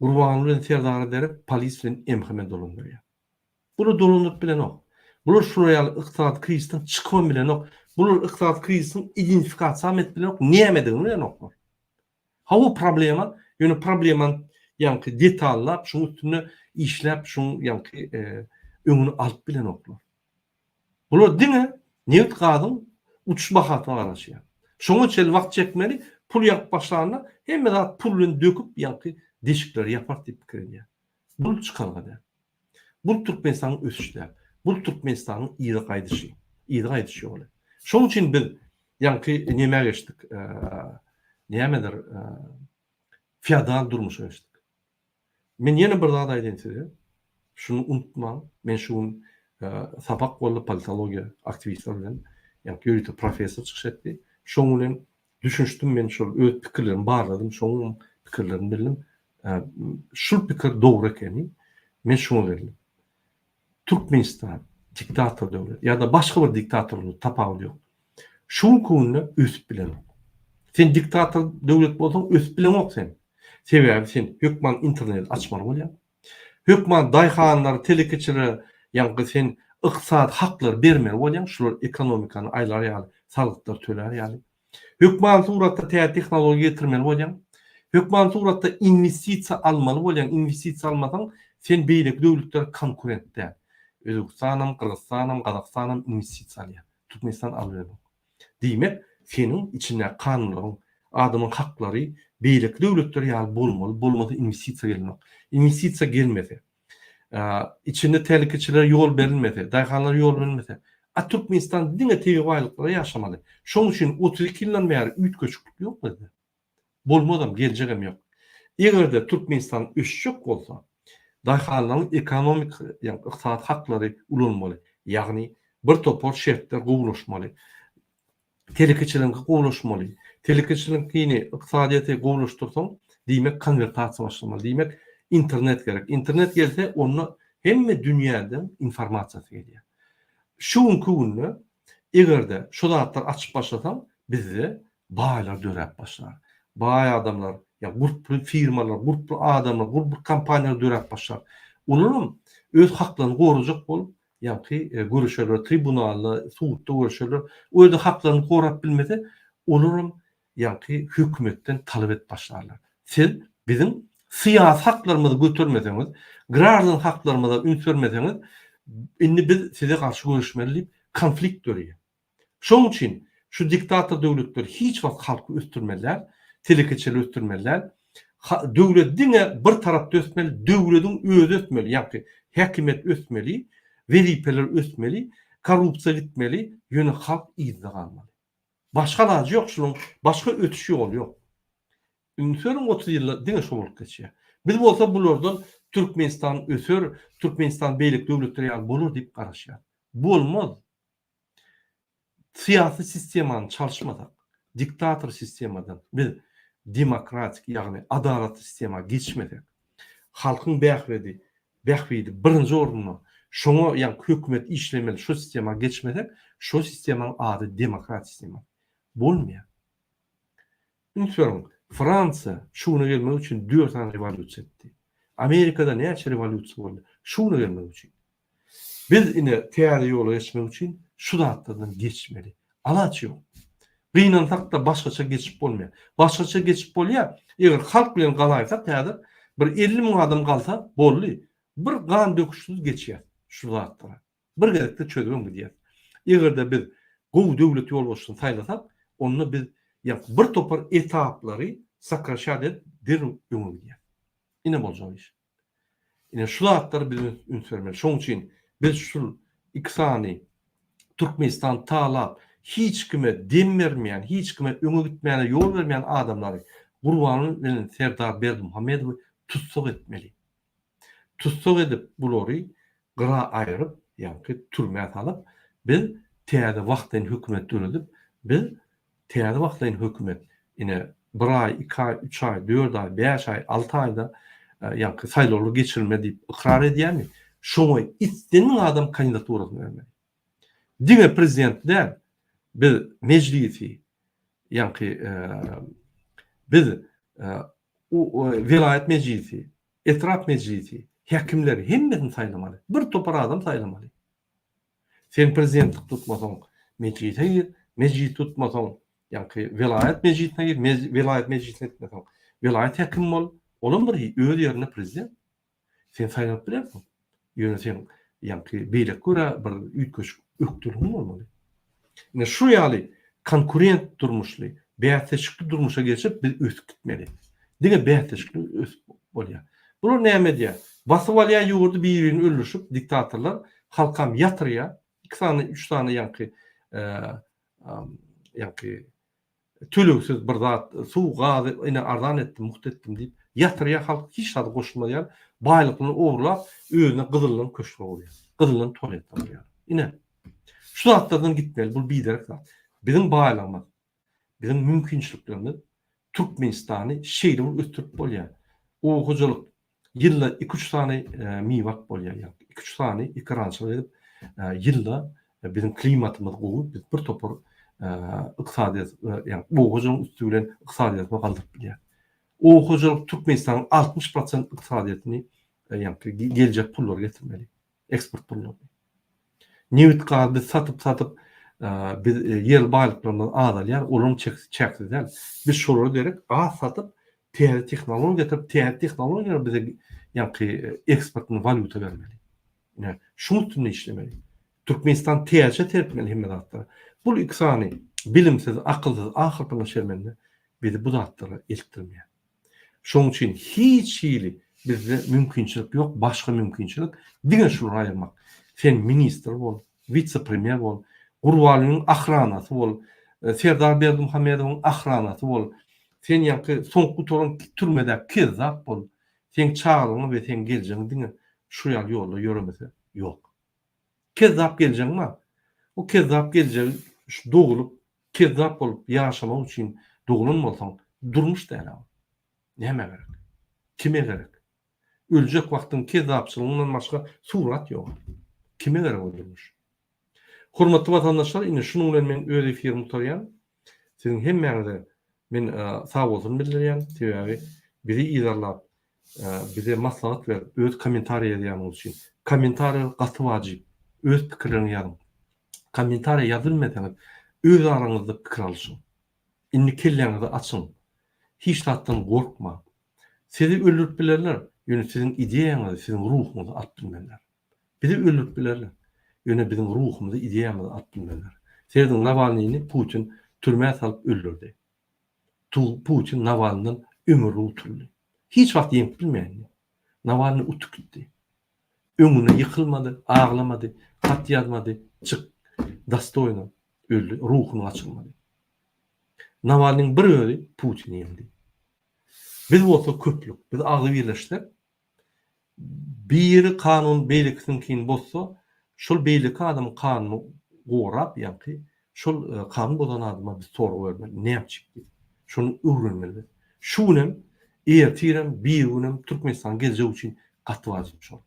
Gurbanguly bilen Serdara derek polis bilen MHM dolandyrýar. Bular dolandyryp bilenok. Bular şular ýaly ykdysady krizisden çykybam bilenok. Bular ykdysady krizisiň identifikasiýam edip bilenok, nämedigini bilenoklar. Hawa problema, ýöne problemany ýaňky detallap, şuň üstünde işläp, şuň ýaňky öňüni alyp bilenoklar. Bular diňe nebit gazyň uçuş bahasyna garaşýar. Şoňa çenli wagt çekmeli, pul ýagyp başlanda hemme zat pul bilen döküp ýaňky deşikleri ýapar diýip pikir edýär. Bul çykalga däl. Bul Türkmenistanyň ösüşi däl. Bul Türkmenistanyň yza gaýdyşy. Yza gaýdyş ýoly. Şonuň üçin biz ýaňky nämä geçdik? Nämedir? Feodal durmuşa geçdik. Men ýene bir zat aýdaýyn size. Şuny unutmaň. Men şu gün sapak boldy politologiýa aktiwistler bilen. Ýaňky ýörite professor çykyş etdi. Şoň bilen düşünişdim men şol öz pikirlerimi barladym. Şoň pikirlerini bildim. Şul pikir dogry ekeni. Men şuňa geldim. Türkmenistan diktator döwlet ýa-da başga bir diktatorlyk tapawudy ýok. Şu günki günde ösüp bilenok. Sen diktator döwlet bolsaň ösüp bileňok sen. Sebäbi sen hökman interneti açmaly bolýaň. Hökman daýhanlara, telekeçilere ýaňky sen ykdysady haklary bermeli bolýaň, şular ekonomikany aýlar ýaly, salgytlar tölär ýaly. Hökman suratda täze tehnologiýa getirmeli bolýaň. Hökman suratda inwestisiýa almaly bolýaň. Inwestisiýa almasaň, sen beýleki döwletlere konkurent däl. Özbegistanam, Gyrgyzstanam, Gazagystanam inwestisiýa alýar. Türkmenistan alybilenok. Diýmek, seniň içindäki kanunlaryň, adamyň haklary beýleki döwletler ýaly bolmaly, bolmasa inwestisiýa gelenok. Inwestisiýa gelmese, içinde telekeçilere ýol berilmese, daýhanlara ýol berilmese, a Türkmenistan diňe tebigy baýlyklara ýaşamaly. Şonuň üçin 32 ýyldan bäri üýtgeşiklik ýok bizde. Bolmazam, geljegem ýok. Eger-de Türkmenistan ösjek bolsa, daýhanlaryň ekonomik, ýagny ykdysady haklary ulanmaly. Ýagny bir topar şertler gowulaşmaly. Telekeçiligiňki gowulaşmaly. Telekeçiligiňkini, ykdysadyýeti gowulaşdyrsaň, diýmek konwertasiýa başlamaly. Diýmek internet gerek. Internet gelse, onda hemme dünýäden informasiýasy gelýär. Şu günki günde eger-de şu zatlary açyp başlasaň, bizde baýlar döräp başlar. Baý adamlar, ýa gurply firmalar, gurply adamlar, gurply kompaniýalar döräp başlar. Olaram öz haklaryny gorajak bolup, ýaňky göreşerler, tribunalda, sudda göreşerler. O ýerde haklaryny gorap bilmese, olaram ýaňky hökümetden talap edip başlarlar. Siz biziň syýasy haklarymyzy götermeseňiz, graždan haklarymyza üns bermeseňiz, indi biz size garşy göreşmeli diýip, konflikt döreýär. Şonuň üçin şu diktator döwletler hiç wagt halky ösdürmeli däl. Telekeçileri ösdürmeli däl. Döwlet diňe bir tarapda ösmeli, döwlediň özi ösmeli, ýagny häkimiýet ösmeli, wezipeler ösmeli, korrupsiýa gitmeli, ýöne halk yzda galmaly. Başga alajy ýok şunuň, başga ösüş ýoly ýok. Üns beriň 30 ýylda diňe şo bolup geçýär. Biz bolsa bulardan Türkmenistan öser, Türkmenistan beýleki döwletler ýaly bolar diýip garaşýarys. Bolmaz. Syýasy sistemany çalyşmasak, diktator sistemadan biz demokratik, ýagny adalatly sistema geçmesek, halkyň bähbedi, bähbidi birinji orunda, şoňa ýagny hökümet işlemeli şo sistema geçmesek, şo sistemaň ady demokratik sistema bolmaýar. Üns beriň, Fransiýa şu güne gelmek üçin dört sany rewolýusiýa etdi. Amerikada näçe rewolýusiýa boldy şu güne gelmek üçin. Biz ine täze ýola geçmek üçin şu zatlardan geçmeli. Alaç ýok. Gynansak-da başgaça geçip bolmaýar. Başgaça geçip bolýar, eger halk bilen galaýsak häzir bir 50 müň adam galsa boldy. Bir gan döküşsiz geçýäs şu zatlara. Bir gezekde çözübem gidýäs. Eger-de biz gowy döwlet ýolbaşçysyny saýlasak, onda biz ýa bir topar etaplary sokraşat edip derrew öňe gidýäs. Ine boljak iş. Ine şu zatlara biz üns bermeli. Şonuň üçin biz şul iki sany Türkmenistan talap, hiç kime dem bermeýän, hiç kime öňe gitmäne ýol bermeýän adamlary Gurbanguly bilen Serdar Berdimuhamedowy tussag etmeli. Tussag edip bulary gyra aýryp, ýaňky türmä salyp, biz täze wagtlaýyn hökümet döredip, biz täze wagtlaýyn hökümet ine bir aý, iki aý, üç aý, dört aý, bäş aý, alty aýda ýaňky saýlawlar geçirilmeli diýip ykrar edýärmi? Şoňa islendik adam kandidaturasyny bermeli. Diňe prezident däl, biz mejlisi, ýaňky biz welaýat mejlisi, etrap mejlisi, häkimleri hemmesini saýlamaly. Bir topar adam saýlamaly. Sen prezidentlik tutmasaň, mejlise gir, mejlis tutmasaň, ýaňky welaýat mejlisine gir, welaýat mejlisine gitmeseň, welaýat häkimi bol, olam bir öz ýerinde prezident. Sen saýlanyp bilersiň. Ýöne sen ýaňky beýleki görä bir üýtgeşik ökdeligiň bolmaly. Ine şu ýaly konkurent durmuşly, bäsleşikli durmuşa geçip biz ösüp gitmeli. Diňe bäsleşikli ösüp bolýar. Bular näme edýär? Basyp alýar ýurdy bir-birini öldürişip diktatorlar, halkam ýatyrýar. Iki sany, üç sany ýaňky ýaňky tölegsiz bir zat, suw, gazy ine arzan etdim, mugt etdim diýip ýatyrýar halk hiç zada goşulmaz ýaly baýlyklaryny ogurlap özüne gyzyldan köşk gurýar. Gyzyldan tualet gurýar. Ine şu zatlardan gitmeli bul biderek zat. Biziň baýlygymyz, biziň mümkinçiliklerimiz Türkmenistany şeýle bir ösdürip bolýar. Oba hojalyk Ýylda iki-üç sany miwe alyp bolýar. Ýagny iki-üç sany ekerançylyk edip, ýylda biziň klimatymyz gowy, biz bir topar ykdysadyýet, ýagny oba hojalygyň üsti bilen ykdysadyýetimizi galdyryp bilýäris. Oba hojalyk Türkmenistanyň 60 prosent ykdysadyýetini, ýagny geljek pullary getirmeli. Eksport pullaryny. Nebit gaz biz satyp satyp biz ýerli baýlyklarymyz azalýar, olaryň çekisi çäksiz däl. Biz şolara derek gaz satyp täze tehnologiýa getirip, täze tehnologiýalar bize ýaňky eksportny walýuta bermeli. Ine, şuň üstünde işlemeli. Türkmenistan täzeçe seretmeli hemme zatlara. Bul iki sany bilimsiz, akylsyz, ahyrpyna şermende bizi bu zatlara eltdirmeýär. Şonuň üçin hiç hili bizde mümkinçilik ýok, başga mümkinçilik diňe şulary aýyrmak. Sen ministr bol, wise-premýer bol, Gurbangulynyň ahranasy bol, Serdar Berdimuhamedowyň ahranasy bol, sen ýaňky soňky gutaran türmedäki kezzap bol, seň çagalygyň we seň geljegiň diňe şu ýaly ýolda ýöremese ýok. Kezzap geljegiň bar. O kezzap geljegi şu dogulyp, kezzap bolup ýaşamak üçin doglan bolsaň, durmuş däl-ä ol. Nämä gerek? Kime gerek? Öljek wagtyň kezzapçylygyňdan başga surat ýok. Kime gerek o durmuş? Hormatly watandaşlar, indi şunuň bilen men öz efirimi gutarýan. Siziň hemmäňize men sagbolsun bildirýän. Sebäbi bizi yzarlap, bize maslahat berip, öz kommentariýa ýazýanyňyz üçin. Kommentariýalar gaty wajyp. Öz pikirleriňizi ýazyň. Kommentariýa ýazylmeseňiz, öz araňyzda pikir alyşyň. Indi kelläňizi açyň. Hiç zatdan gorkmaň. Sizi öldürip bilerler, ýöne siziň ideýaňyzy, siziň ruhuňyzy alyp bilmezler. Bizi öldürip bilerler. Ýöne biziň ruhumyzy, ideýamyzy alyp bilmezler. Serediň, Nawalnyny Putin türmä salyp öldürdi. Putin Nawalnydan ömürlik utuldy. Hiç wagt ýeňip bilmeýän. Nawalnyý utup gitdi. Öňünde ýykylmady, aglamady, hat ýazmady, çyk, dostoýno öldi, ruhuny gaçyrmady. Nawalnyň bir özi Putini ýeňdi. Biz bolsa köplük, biz agzybirleşsek, biri kanun beýlekisiniňkini bozsa, şol beýleki adamyň kanuny gorap, ýaňky şol kanun bozan adama biz sorag bermeli, näme üçin diýip. Şony öwrenmeli biz. Şu günem, ertirem, birigünem Türkmenistanyň geljegi üçin gaty wajyp şol.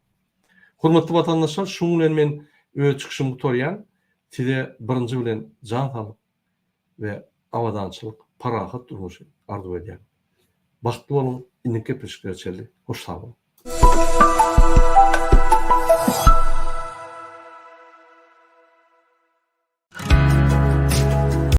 Hormatly watandaşlar, şunuň bilen men öz çykyşymy gutarýan. Size birinji bilen jan saglyk we abadançylyk, parahat durmuşy arzuw edýän. Bagtly boluň, indiki gepleşiklere çenli hoş sag boluň.